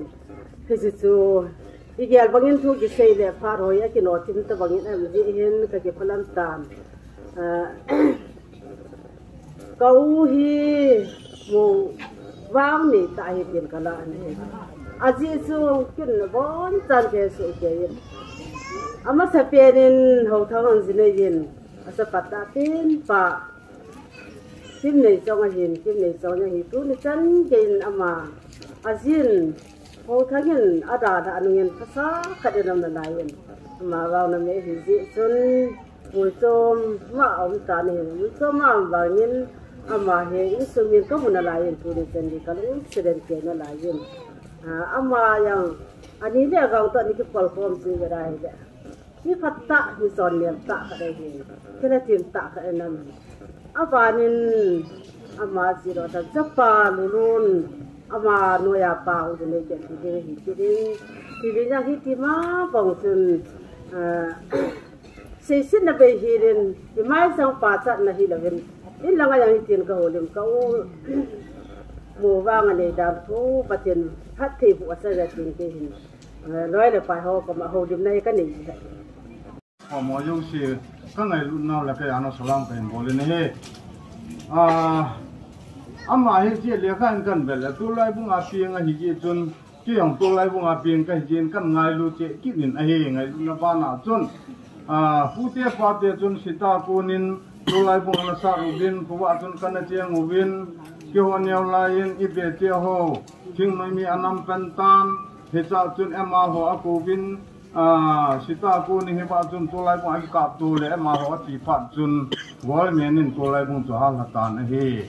Hichu chu, i gel bangin thu kisei le phat hoi a kino chim ta bangin am ji hin ka kiphalam tan. Ah, Ka u hi mo vang ni ta hi tin ka la ni. Ajeh chu kin na bon chan ke su ke yin. Amasa pen in ho thang ang ji nei yin. Asa pat ta tin pa. Kim nei chong a hin, kim nei chong a hi tu ni chan ke in ama. Ajin ho thang in ada da anung in phasa khat in am na lai yin. Ama vang na me hi ji chun. Muichom ma um ta ni, muichom ma um vangin ama hi insung min ka mu nalai in tuni chan hi ka lungset in kei nalai in. Ah, ama jong ani le gang toh ni kipol khom chu ve dai le. Ni phat tah, ni chon nem tah ka dei hi. Kila tim tah ka enam. Abanin ama ji lo ta japa lulun ama noya pa u le ke ti ding hi ti ding. Ti ding a hi ti ma bang chun, ah, Seisetna bei hilin, i mai sang pachatna hi louvin, in langa jong hitin ka houlim ka u, mo vang a nei dan thu, Pathen phattheiboh asa ja tin kei hin, eh, loi le pai ho koma houlimna hi ka nei ji ahi. Amaho jouse, ka ngailutnau le ka jana salam ka hin bol in ahi. Ah, ama hi chele khan kan bel, tulai bung a piang ahi ji chun, Kei jong tulai bung a piang kahi jin kan ngailu cheh kit in ahi, ngailutna bana chun. Ah, pute pate chun sita konin tulai bung ana sat uvin, khovah chun kana cheng uvin, keiho neo lai in i bete ho, thingnoi mi anam pen tan, hichea chun amaho akouvin, ah, sita konin hivah chun tulai bung a kap to le amaho ati phat chun, government in tulai bung chu ahal lha tan ahi.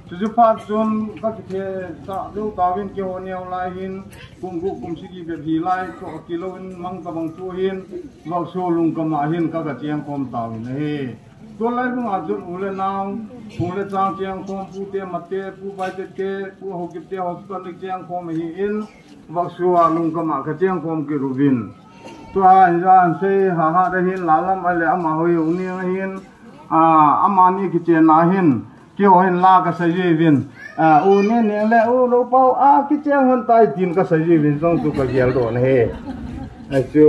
Chuche phat chun ka kithesah jou tauvin keiho neo lai hin, kum gup kum sagi bep hi lai, toh kilou in mang tabang chu hin, Vaksua lungkam a hin ka, ka cheng khom tauvin ahi. Tulai bung a chun u le nao, pu le chang cheng khom, pute mate, pu Baite te, pu Haokip te, hospital ni cheng khom ahi in, Vaksua lungkam a ka cheng khom kit uvin. Tua hin jan sei ha ha da hin la lam a le amaho hi u ni ahin, ah, amani kichenna hin, Keiho hin la ka sei jiuvin. Ah, u Neng Neng le u Lopau a kicheng hon tai tin ka sei jiuvin jong chu ka geldoh na ahi. Ahi chu,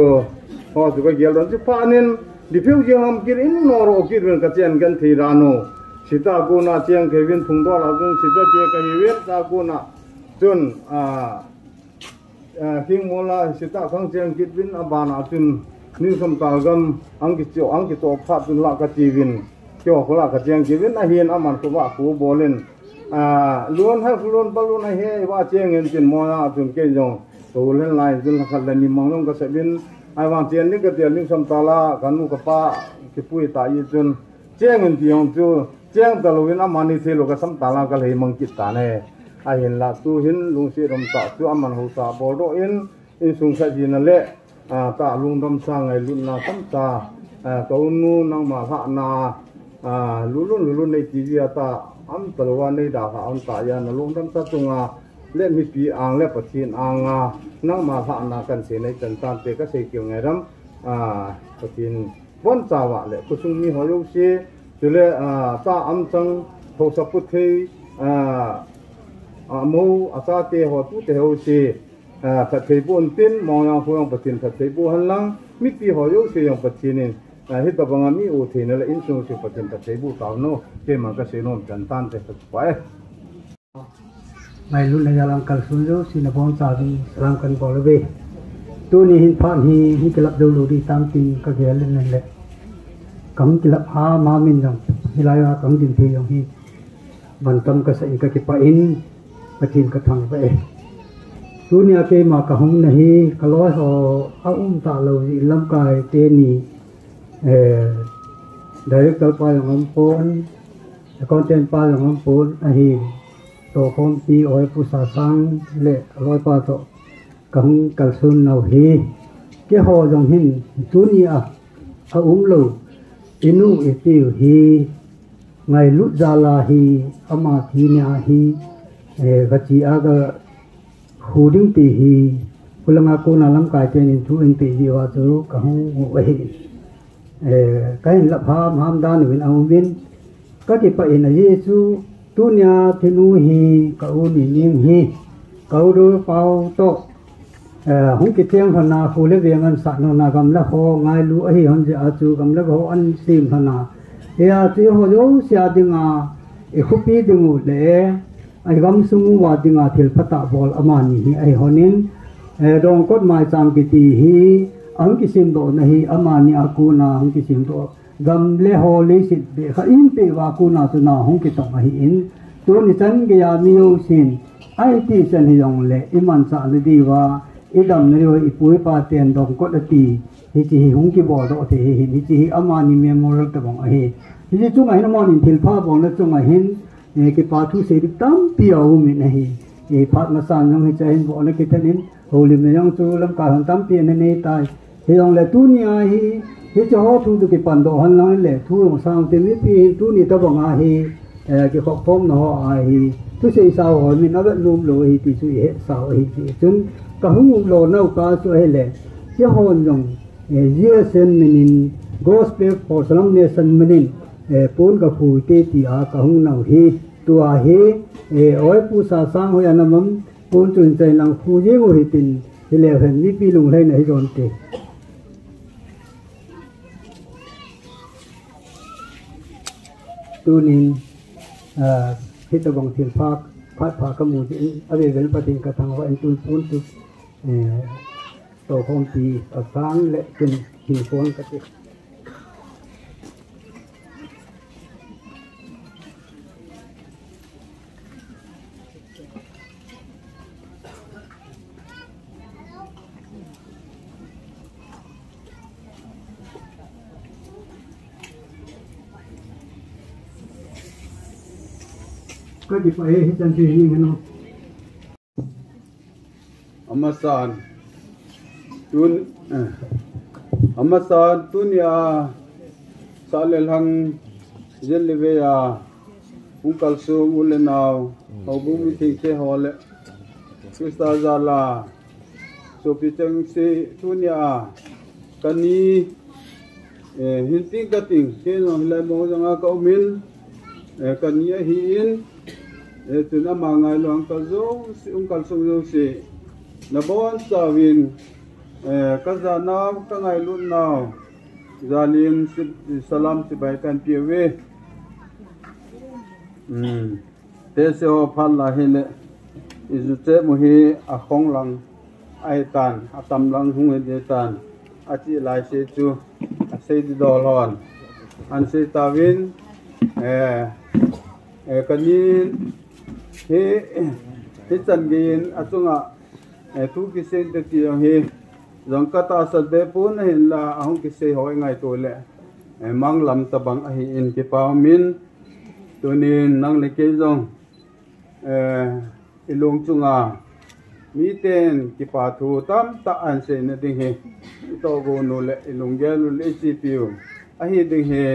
ho chu ka geldoh chu phat in, refugee hom kit in noro kit uvin ka chen genthei dan u. Sita kona cheng kei uvin Phungdol a chun sita che ka hi uvin sita kona chun, ah, Ah, Hingmol a sita kang cheng kit uvin abana chun New Samtal gam ang kicho, ang kicho phat chun la ka che uvin. Keiho kho la ka cheng kit uvin ahin aman khovah kho bol in. Ah, lun ha lun pa lun ahi va cheng in tin mo a chun kei jong. To len lai chun la khat le ni mang jong ka sei uvin. Ahivang chen ni ka tia New Samtal a ka nu ka pa kipui ta i chun. Cheng in ti jong chu, cheng talou in amani thei lou ka Samtal a ka lhei mang kit tan ahi. Ahinla tu hin lungset um tah chu aman haosa boldoh in, insung khat jina le, ah, tah lungdam sa ngailutna tamtah, ah, ka u nu nangma lhahna, ah, lulun lulun nei ti jia tah, um talou a nei dalha um tah jia na lungdam sa chunga, le mipi ang le Pathen anga, nangma lhahna kan sei nei chan tan te ka sei keu ngai ram, ah, Pathen Bon chawa le khosung mi ho jouse, chule, ah, cha am chang, haosa pu thei, ah, ah, mo, a chate ho, tute ho jouse, ah, phatthei boh tin, mo jong ho jong Pathen phatthei boh hen lang, mipi ho jouse jong Pathen in, ah, hitabanga mi u theina le insung se Pathen phatthei boh tao no, keiman ka sei nom chan tan te ka pai. Ngailutna jal a kalson jouse nabonchauvin salam kan bol uve. Tuni hin phat hi, hi kilap jou lou ding tam tin ka gel in le. Ka hung kilap ha ma min jong, hilai a ka hung din thei jong hi. Van tam ka sa in ka kipah in, Pathen ka thangvah e. Tunia keima kahung na hi, kaloi ho aum talou jeh in lamkai teni, eh, director pa jong aumpon, accountant pa jong aumpon, ahin, tohkhompi Oipu Sasang le aloipa toh kahung kalson nau hi. Keiho jong hin tunia aumlou inu ipiu hi ngailut jal a hi, ama thi nia hi, eh, vachi a kahu ding ti hi, khulanga kona lamkai teni thu ahin peh jeh uva chu kahung u ahi. Eh, kahin lap hamham dan uvin aum in, kakipah in, ajeh chu tunia thinu hi ka u Nining hi, ka u Dolpao toh, eh, hung kicheng lhon a, kho le veng ahin sat lhon a, gam le kho ngailu ahi lhon jeh a chu gam le kho ahin sem lhon a, hia chu eiho jouse a dinga, ikhopi ding u le igamsung uva dinga thil phatah bol amani hi ahi lhon in, eh, Dongkot Maicham kiti hi ahung kisemdoh na hi amani a kona hung kisemdoh, gam le kho leiset beh khat in peh uva kona chu nao hung kitong ahin, tuni chan geiya mi jousen, itih chan hijongle imanchah na diuva, idam na diuva, ipu ipa ten Dongkot ati, hiche hi hung kiboldoh thei ahin, hiche hi amani memorial tabang ahi. Hiche chunga hin amanin thilpha bolna chunga hin, eh, kipa thu sei ding tampi aum in ahi. Eh, phat masan jong hiche hin bolna kithen in, houlimna jong chu lamkai hon tampi ana nei tai. Hijongle tunia hi, hiche ho thu chu kipan doh hen lang le, thu jong sang te mipi hin tuni tabang a hi, eh, kikhop khomna ho a hi, thusei sao ho min avet nom lou ahi ti chu ihet sao ahi ti. Chun kahung umlo nau kah chu ahile, keihon jong, eh, G S M min in, Gospel for Salvation min in, eh, pon kakhu te tia kahung nau hi, tua hi, eh, Oipu Sasang hoiya nam am, pon chu hin chai lang khu jeng u hitin, hileu hen mipi lunglhaina hijonte. Tunin, ah, hitabang thilpha, phat pha kamu jeh in, avel vel Pathen kathangvah in tun pon chu, eh, tohkhompi Sasang le kin hin pon kati. Ka kipah e, hichan chu hi ngei hen o. Amasan, tun, eh, amasan tunia sah le lhang, jil le vei a hung kalsong u le nao, houbung mithengte ho le Christa jal a sopi chengse, tunia kani, eh, hin ting kating, kei jong hilai mong jong a ka um in, eh, kani ahi in, eh, tun ama ngailu a hung kal jouse, hung kalsong jouse, nabonchauvin, eh, kajanau, kangailutnau jal in si-, salam chibai kahin peuve. Hmm. Tese ho phat la hile, iju chep u hi akhong lang ahitan, atam lang hung hiding ahitan, ati lai se chu asei ding dol hon. Ahin sei tauvin, eh, eh, kani hi, hichan geiyin achunga, eh, thu kisei te ti jong hi, jong katahsan be pon ahinla, ahung kisei ho ingaito le, eh, manglam tabang ahi in kipa um in, tunin nang le kei jong, eh, ilung chunga miten kipa thu tamtah ahin seina ding hi, itohgon u le ilunggel u le ichepiu ahi ding hi,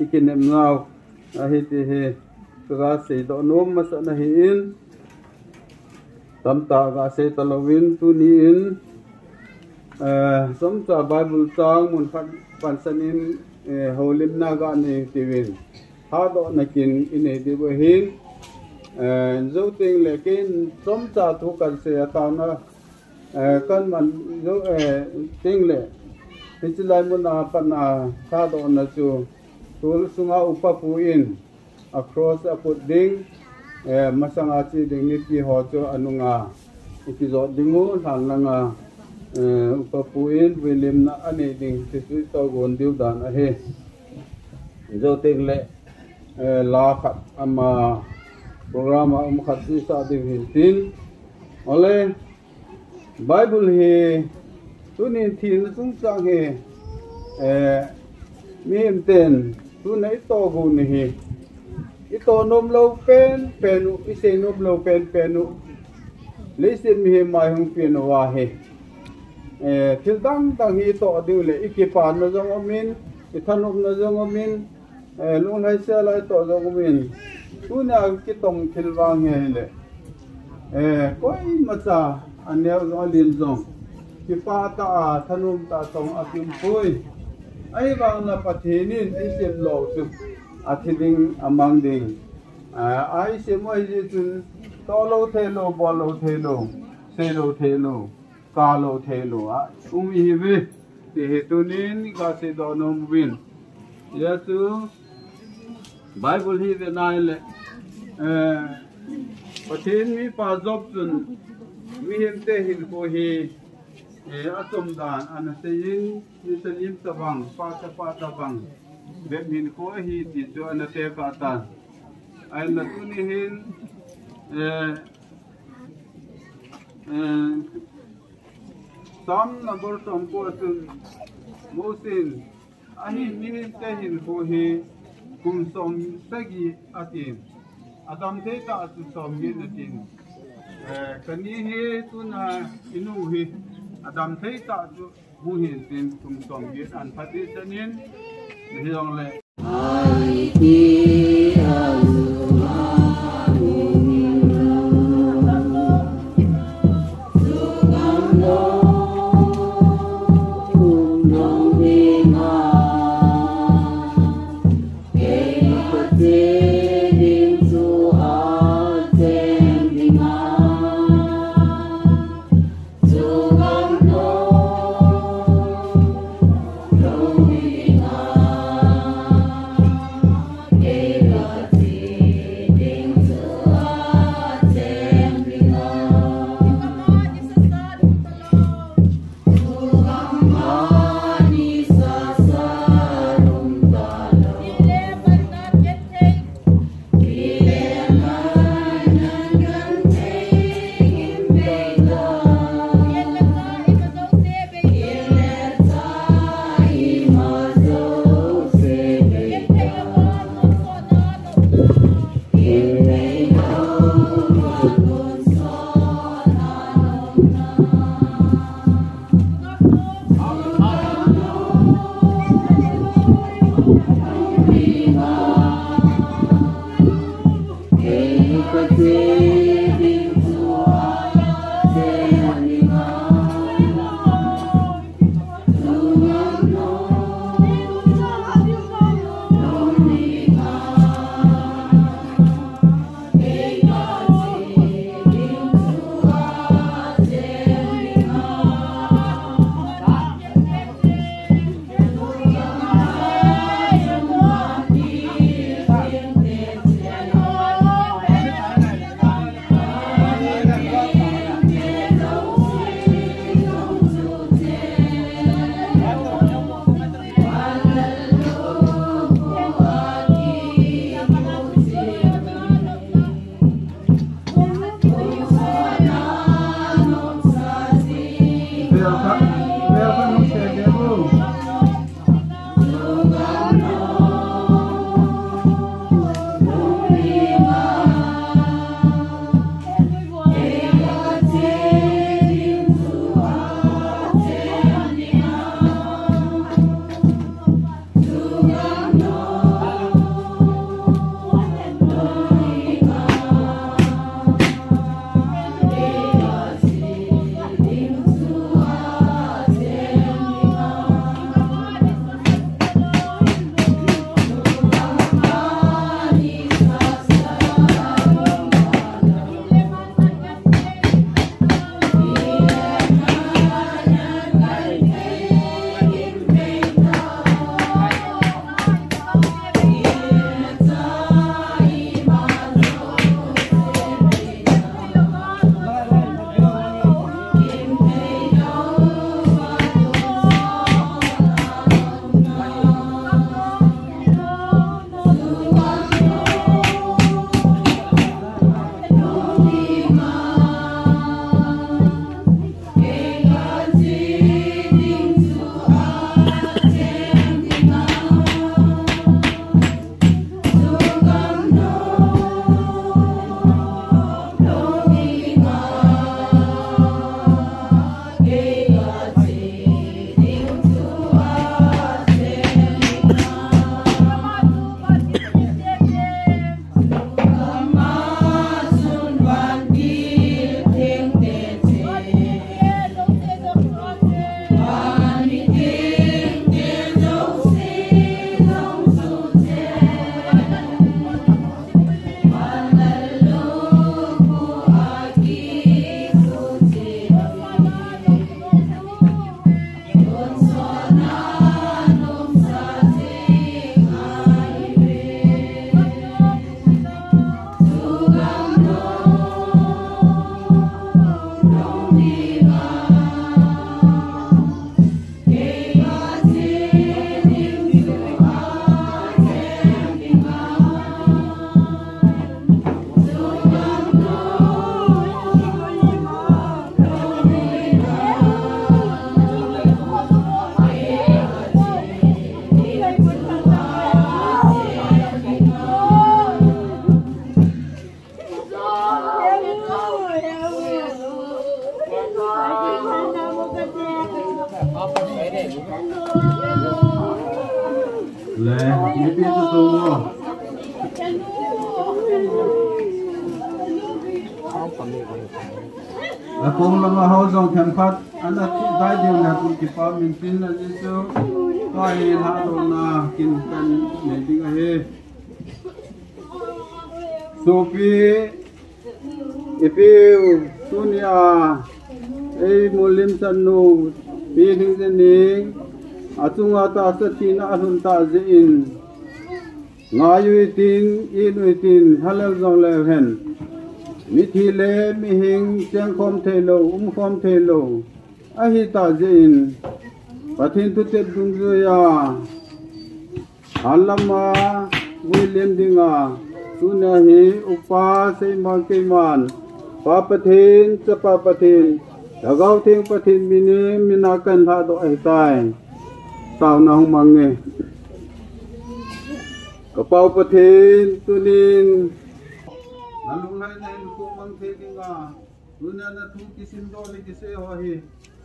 ikinepnau ahi ti hi kaga seidoh nom masat na ahi in, tamtah ga sei talouvin, tuni in, eh, chomcha Bible chang mun khat pansan in, eh, houlimna ga nei tiuvin, thahdohna kin inei diu ahin, eh, jou teng le keiin chomcha thu kahin sei a, taona, eh, kahin man jou, eh, teng le, hiche lai mun a pat a thahdohna chu, tul sunga upa pu in, a cross aput ding, eh, masanga che ding mipi ho chu anunga ikijot ding u, lhan langa, eh, upa pu in vuilimna anei ding ti chu itohgon diu dan ahi. Jou teng le, eh, la khat ama program a um khat chu isah diu hin tin. Ole, Bible hi tunin thina chungchang hi, eh, mihem ten tuna i toh gu ni hi, i toh nom lou pen pen u, i sei nom lou pen pen u, leiset mihem mai hung pen u ahi. Eh, thil dang dang hi i toh ding le i kipana jong umin, i thanopna jong umin, eh, lunglhai sel a i toh jong umin, tunia kitong thil vang hi ahile, eh, koimacha aneo jong alen jong kipah tah a thanom tah a tong a kium poi. Ahivangin Pathen in i sem lou chu athi ding, amang ding, ah, a i sem u ahi jeh chun toh lou thei lou, bol lou thei lou, sei lou thei lou, kap lou thei lou a um ihiuve ti hi tunin ka seidoh nom uvin. Hijeh chun Bible hi ve nai le, eh, Pathen mipa Job chun mihemte hinkho hi, eh, achom dan ana seiyin, nisalim tabang, phat chaphat tabang bep hinkho ahi ti chu ana tekah tan. Ahinla tuni hin, eh, eh, Psalm number somko a chun Mose in ahi, mihemte hinkho hi kum som sagi ati. Adam thei tah chu som get ati. Eh, kani hi tuna i nu hi Adam thei tah chu hung hin tin kum som get an phat i chanin, hijongle Le, mipi tu tu mo. Akong lama ho jong themkhat ana thi dai ding le kum kipa min tin a Jesu. Tua hi lhadohna kin kanei ding ahi. Sopi, ipiu, tunia, ei mulim sanu, pi ding jeni, achunga tahsa thina alhun tah jeh in. Ngai u hitin, it u hitin, halel jong leu hen. Mithi le mihing chengkhom theilou, umkhom theilou. Ahitah jeh in, Pathen thutep dungjuiya, hanlama, vuilem dinga, tunia hi, Upa Seimang keiman, Pa Pathen, Chapa Pathen, Lhagao Theng Pathen minin, mina kahin lhadoh ahitai. Taona hung mang nge. Ka Pa-u Pathen, tunin, nalunglhaina hin kong mang thei dinga, tunia nathu kisimdoh le kisei ho hi,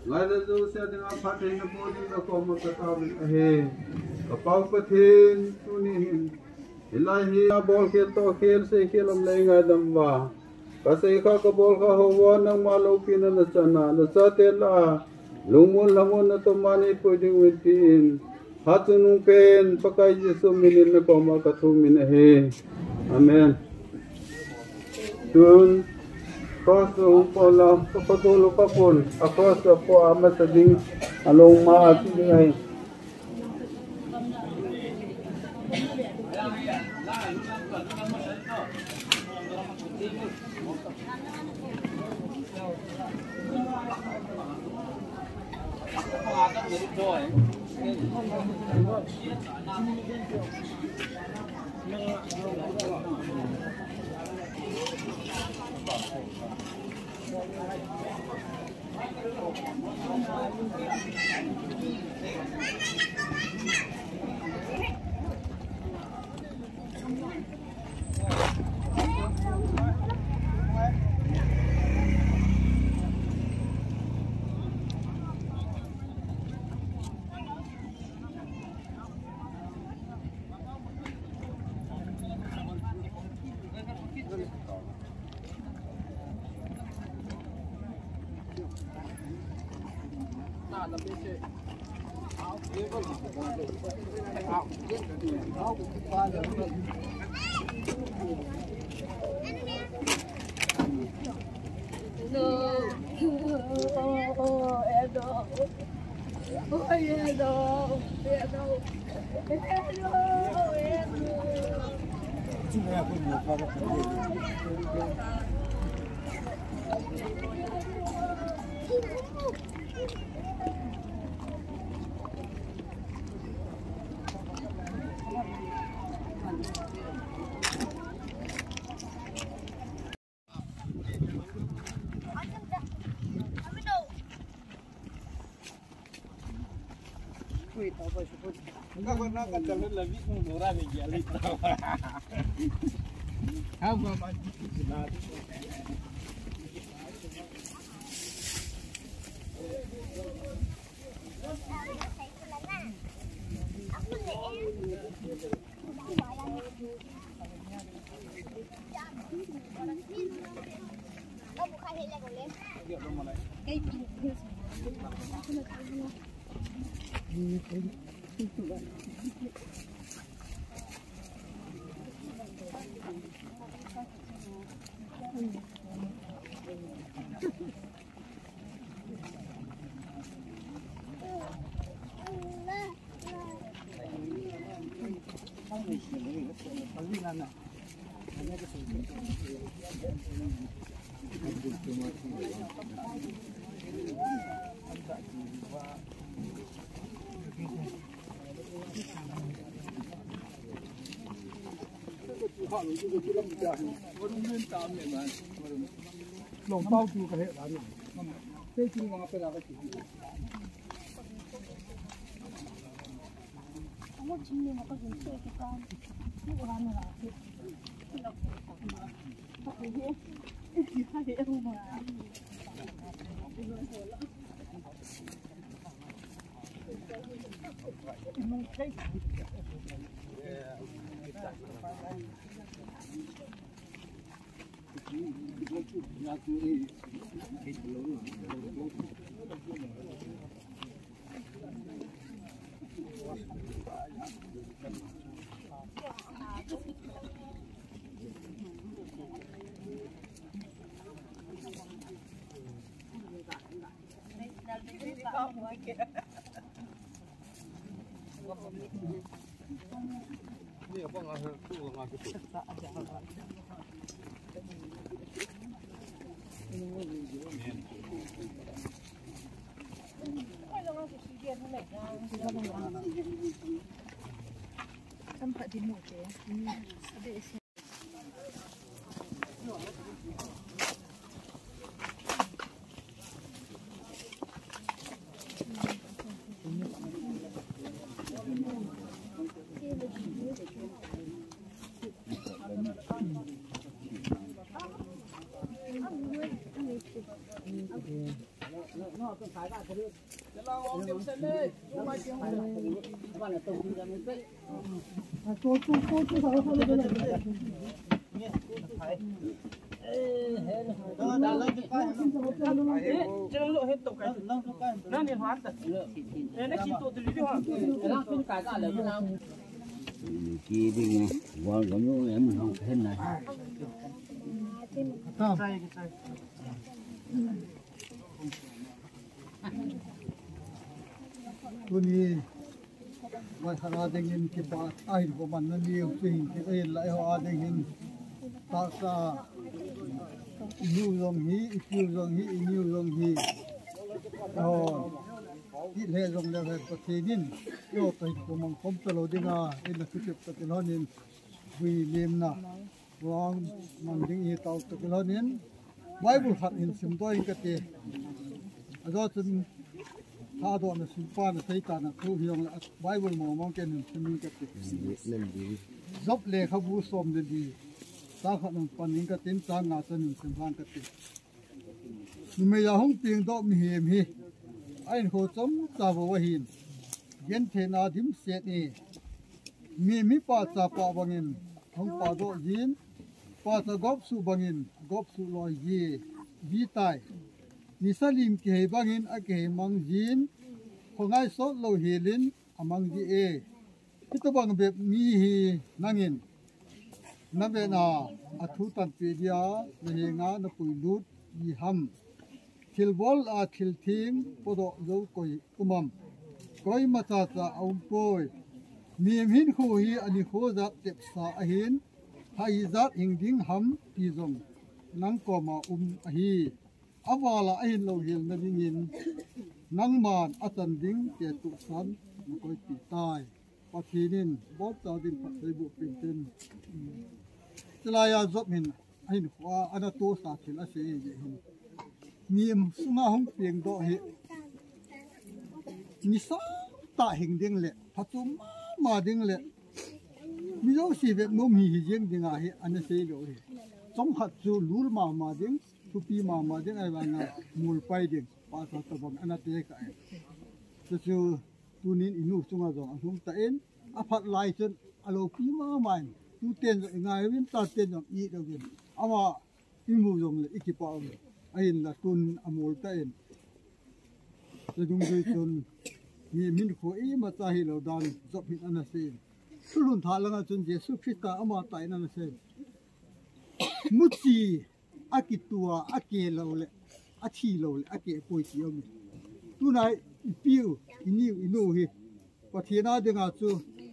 ngailutna jouse dinga phattheina boh ding nakoma kataovin ahi. Ka Pa-u Pathen, tuni hin, hilai hi, abolkhel tohkhel seikhel umle ngaidam uva. Kasei kha kabol kha houva, nangma loupina nachan a, nachate lah a, lungmon lhamon natoma neipui diuvin tin, hatchungnung pen Pakai Jesu minin nakoma kathumin ahi. Amen. Tun, cross u hung pola, ka khotul u kapon, a cross u apo amasa ding, along ma a chi ding ahi. Tuni, vaihana dingin kipa ahin ko man na niu chu hin ki ei la ho a dingin ta sa, iniu jong hi, ipiu jong hi, iniu jong hi. Oh, i le jong le he Pathen in, yo tai ko mang kom ta lo dinga, in na kutep ta ke lo nin, vui lim na. Vang man ding i tau tuk lhonin, Bible khat hin sim doh in kati. Ajo chun, thadohna simpa na Satan a thu hi jong le, Bible mong mong ken hin sim in kati. Job lekhabu som le li, chang khat in pan in kati, chang nga chan in sim hang kati. Numei a hung peng doh mihem hi, a hinkho chomcha bou ahin, gentheina dimset e. Mihem hi pacha pah bangin hung pah doh jin, pacha gop suh bangin gop suh loi ji, ji tai. Nisa lim kihei bangin akihei mang jin, khongai sot lou helin amang ji e. Hitobang bep mi hi nangin na vet a, athu tanpeh dia na henga na puilut ji ham? Thilbol a thil theng podoh jou koi um am? Koima chacha aum poi. Mihem hinkho hi anikho jat tepsa ahin, hah ijat hing ding ham ti jong nang koma um ahi. Avala ahin louhelna dingin nangman achan ding te tohsan na koipi tai. Pathen in bopcha din phatthei boh peh in tin. Chulai a Job hin ahinkhoa ana tohsa thil asei e hin. Mihem sunga hung peng doh hi nisa tah hing ding le, phachom mama ding le, mi jouse vet nom hi hi jeng ding ahi, ana sei lou hi. Chomkhat chu lul mama ding, thupi mama ding, ahivanga mol pai ding, pacha tobang ana tekah e. Chuchu tunin inu chunga jong alhung tan, aphat lai chun aloupi mama in, tuten jong ingai uvin, chaten jong iit uvin. Ama imu jongle ikipah uve. Ahinla tun amol tan. Chudungjui chun, mihem hinkho imacha hilou dan Job hin ana seiyin. Thulhun thah langa chun Jesu Christa amatah in ana seiyin. Muchi akitua, akeh loule, athi loule, akeh poi ti aume. Tuna ipiu, iniu, inu hi Pathen a dinga chu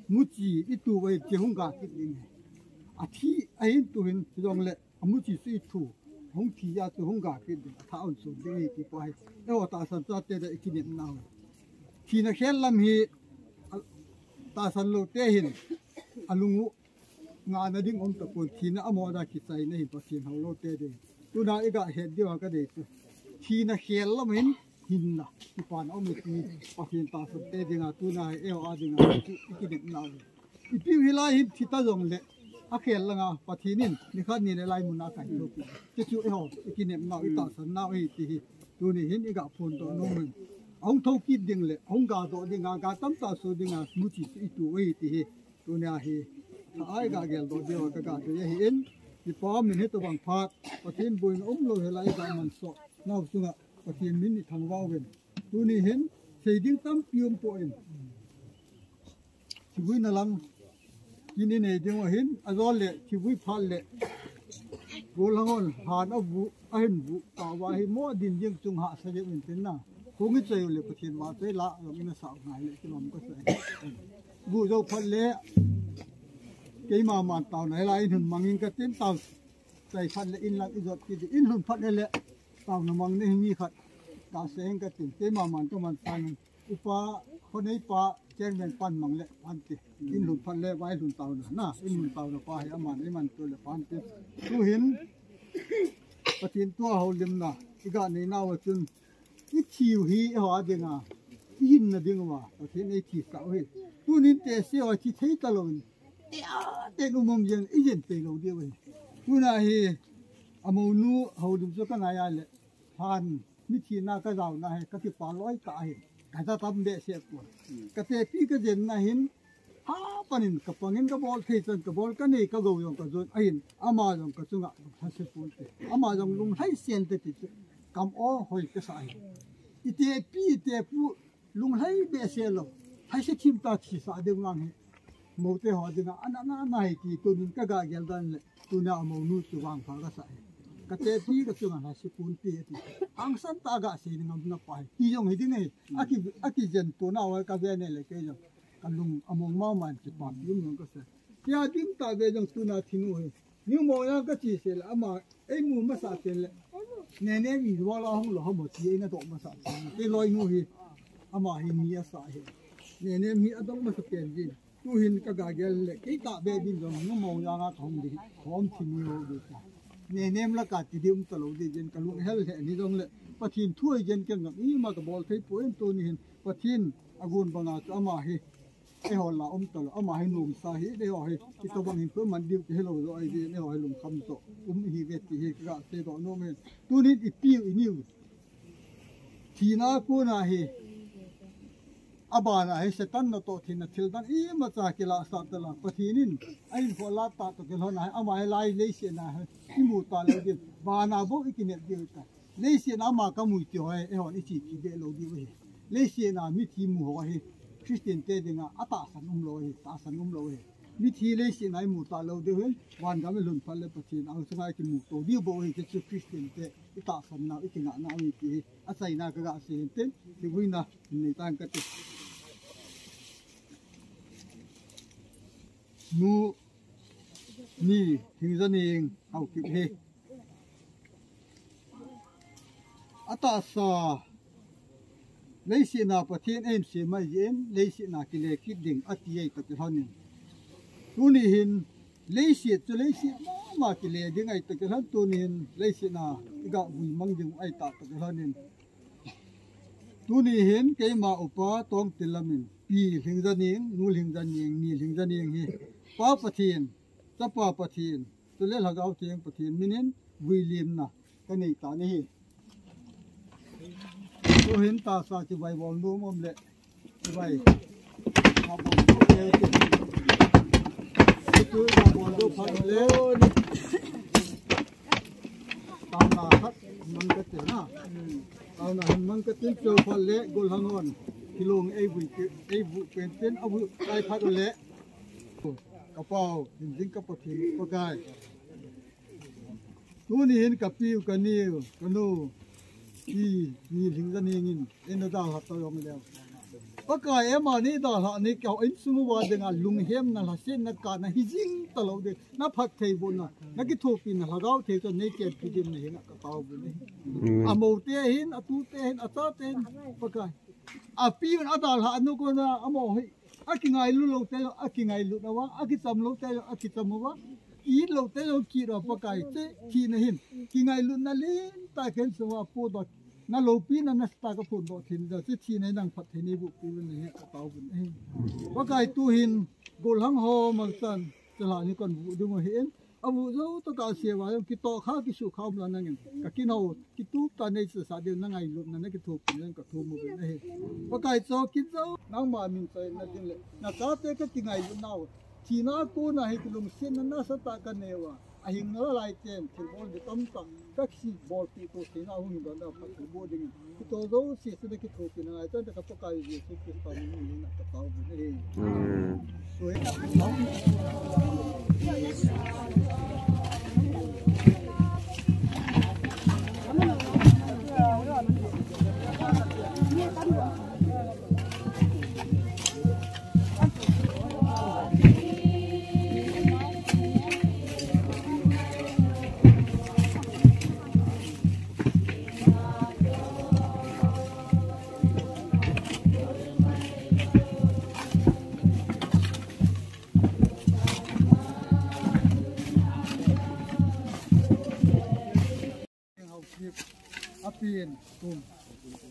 muchi itu uva hiche hung ga kit ding ahi. Athi ahin tuhin hijongle amuchi chu ithu, hung thi a chu hung ga kit ding, atha ahin som ding ahi ti pa hi. Eiho tahsan chate dia ikinepnau. Thina khel lam hi, a, tahsan lou te hin alung u ngahna ding um tapon, thina amoda kichaina hin Pathen hou lou te ding. Tuna iga het diu a kadei chu, thina khel lam hin hinna, kipana um e ti Pathen tahsan te dinga tuna hi eiho a dinga chu ikinepnau. Ipiu hilai hin thi ta jongle, akhel langa Pathen in nikhat nile laimun a kaithoupi. Chuchu eiho ikinepnau, itahsannau ahi ti hi tuni hin iga phondoh nom in. ahung thou kit ding le, ahung ga doh ding a, ga tamtah so ding a, muchi chu i tu ahi ti hi. Tunia hi, tha ai ga gel doh ding a, ka ga thei ahi in, i pa min hi tobang phat, Pathen boina um lou hela i ga man so, nau chunga, Pathen min i thangvah uvin. Tuni hin, sei ding tampi um poi. Thivui na lang, kin i nei ding u ahin, a jol le, thivui phat le, gollhang hon, han a vu, a hin vu, ta va hi mo din ding chung hahsa ding in tin na. Kong i chai u le, Pathen va chai la, lam in a sa ngai le, kilom ka sa. Vu jo phat le, keima man tau na, hela in hun mangin ka tin tau. Chai phat le in lang i jot kit, in lhun phat le le, tau na mang ne hi mi khat. Ka se heng ka tin, keima man ka man sa nun. Upa, khonei pa, chairman pan mang le, pan ti. In lhun phat le, vai lhun tau na, na, in lhun tau na pa hi, aman, i man tu le, pan ti. Tu hin, Pathen tua houlimna, i ga nei nau a chun, i thiu hi, i ho a ding a, i hinna ding uva, Pathen ei thi sa u hi. Tunin te se ho thi thei ta lou in, te a, te nu mom jen, i jen te lou ding uva hi. Tuna hi, a mo nu houlim chu ka ngai a le, han, mithi na ka jao na hi, ka kipa loi ta hi, ka ja tam be se ko. Ka te pi ka jen na hin, ha panin ka pangin ka bol thei chan ka bol ka nei ka go jong ka jon ahin, ama jong ka chunga lungthase pon te. Ama jong lunglhai sen te ti chu kam o hoi ka sa hi. I te pi i te pu lunglhai be se lou. Hai se thim ta thi sa ding vang hi. Mo te ho ding a, ana na na hi ti tunin ka ga gel dan le. Tuna a mo nu chu vang pha ka sa hi. Ka te pi ka chunga lhase pon te ti. Ang san ta ga se ni ngam na pa hi. Ti jong hi ding hi. A ki, a ki jen tuna wa ka ve ne le ke jong. Ka lung a mong mau man ki pa pi um jong ka sa. Tia ding ta ve jong tuna thi nu hi. Ni mo ya ka chi se le ama ei mu masa te le. Ne ne mi wa la hung lo ha mo ti ei na do masa te. Te loi nu hi. Ama hi mi a sa hi. Ne ne mi a dong masa pen din. Tu hin ka ga gel le. Kei ta be din jong ni mo ya nga ka hung di. Hom thi ni ho di ta. Ne nem la ka ti di um ta lo di jen ka lung hel he ni jong le. Pathen thu ei jen ken ngam i ma ka bol thei poi tuni hin. Pathen a gun banga chu ama hi. Eiho la um ta lou, ama hi nom sa hi, eiho hi, i tobang hin koiman diu kihe lou jo ahi jeh in, eiho hi lungkham jo um ihi ve ti hi ka ga seidoh nom e. Tunin i piu i niu. Thina kona hi, a bana hi Satan natoh thina thil dang imacha kilah sah ta la, Pathen in a in kho la ta toh kilhon a hi, ama hi lai leiset na hi, i mu ta lou diu, bana bou i kinep diu ta. Leiset a ama ka mu ti ho hi, eihon i chi ti be lou diu hi. Leiset a mithi mu ho hi, Christian te dinga a tahsan um lou hi, tahsan um lou hi. Mithi leiset a i mu ta lou diu hin, van gam i lhun phat le Pathen ang sunga i kimu to diu bou hi, chu Christian te i tahsan nau, i kingah nau hi ti hi, a chaina ka ga sei hin tin, kivuina nei tan ka ti. Nu, ni, Lhingzaning, Haokip hi. A tahsa, leiset a Pathen a in sem ahi jeh in, leiset a kile kit ding, ati ahi toh kilhon in. Tuni hin, leiset chu leiset mama kile ding ahi toh kilhon, tuni hin, leiset a i ga vui mang ding ahi ta toh kilhon in. Tuni hin keima upa Tongtil lam in, Pi Lhingzaning, Nu Lhingzaning, Ni Lhingzaning hi, Pa Pathen, Chapa Pathen, chule Lhagao Theng Pathen min in vuilimna ka nei tan ahi. Tu hin tahsa chibai bol nom um le, chibai. Ka bol nom le, tu ka bol nom phat le. Taona khat mang ka te na. Taona hin mang ka tin, cheu phat le gollhang hon kilong ei vui ke, ei vu pen pen a vu kai phat le. Ka Pau, hin jing ka Pathen Pakai. Tuni hin ka piu ka niu, ka nu, Pi, Ni Lhingzaning in, in a dalha ta jong leu. Pakai, amani dalha ni ka insung uva dinga lunghemna, lhasetna, kana hi jing ta lou ding, na phattheibohna, na kithopina, Lhagao Theng chun nei chenpi ding na hinga ka taovin ahi. Amen. A mo te hin, a tu te hin, a cha te hin, Pakai. A pi un a dalha nu kona, a mo hi. A kingailu lou te, a kingailu na uva, a kicham lou te, a kicham uva. Ki lou te, ki ra Pakai te, ki na hin. Kingailutna len ta ken so a po dot. Na loupina nasatah a ka phondoh theina, chu thina nang phatthei nei boh peh uvin, ka taovin ahi. Pakai, tu hin gollhang ho mangchan, chalhah ni kon vu ding u ahin, Avu jou tokah sewa jong kitoh kha, kisukha umlou nangin. Ka kin ho kitup tah a nei sasa diu na ngailutna na kithopi na ka thum uvin ahi. Pakai chokit jou, nangma min choi na ding le na chate ka kingailutnau, thina kona hi kilungsetna nasatah ka neiuva, ahing nalai ten thilbol di tamtah ka kibolpeh to theina hung hidon na phat thilbol dingin. Kitoh jouse chu na kithopi na ngai tan, ka Pakai Jesu Christa min in ka tao uvin ahi. Amen. Apen kum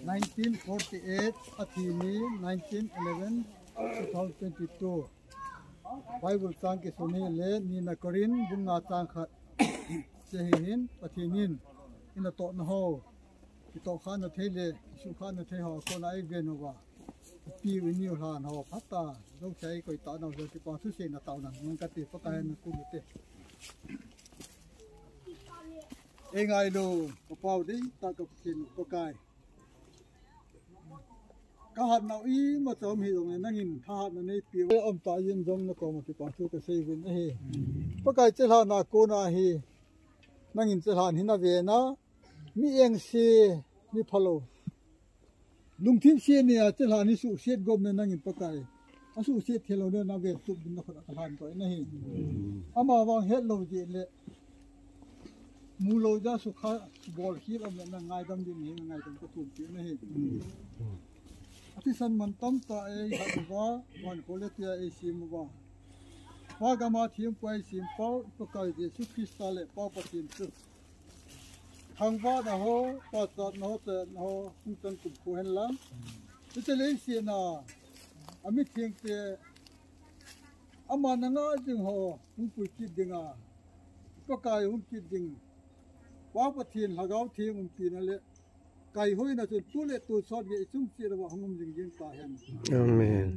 nineteen forty-eight, athi ni nineteen eleven, two thousand twenty-two. Bible chang kisun hile, nina Corinth bung nga chang khat. Hiche hi hin, Pathen in, ina tohna ho, kitoh khana thei le, kisukha na thei ho, kona eiven uva. Ipi u iniu lhan ho, phatah, dou chai koi ta nau, kipa thusei na tao na, ngan kati, Pakai na kum te. Ei ngailou, ka pau dei, ta ka Pathen Pakai. Ka hatnau ima chom hijongle nangin thahatna neipeh u. Ei um tah jeh in jong na koma kipa thu ka sei uvin ahi. Pakai, chelhan a kona hi, nangin chelhan hi na ve na, mi engse, mi phalou. Lungthim se nia chelhan hi suhset gomna nangin Pakai. Asuhset theilou na na ve tup din na khut a ka lhan koi na hi. Ama vang hetlou jeh le. Mulou jeh a sukha bol khel um le na ngaidam din hi ngaidam ka thum pi na hi. Athisan man tamtah ei hat uva, van khole tia ei sem uva. Pa gam a thempu a ei sem pau, Pakai Jesu Christa le Pa Pathen chu. Thangvahna ho, pachatna ho, chatna ho, hung chang kumkho hen lang. Hiche leiset a, amithengte, aman na ngah ding ho, hung pui kit dinga, Pakai hung kit ding. Pa Pathen Lhagao Theng umpina le, kaihoina chun tu le tu sot gei chung cheh uva hung um jing jing ta hen. Amen.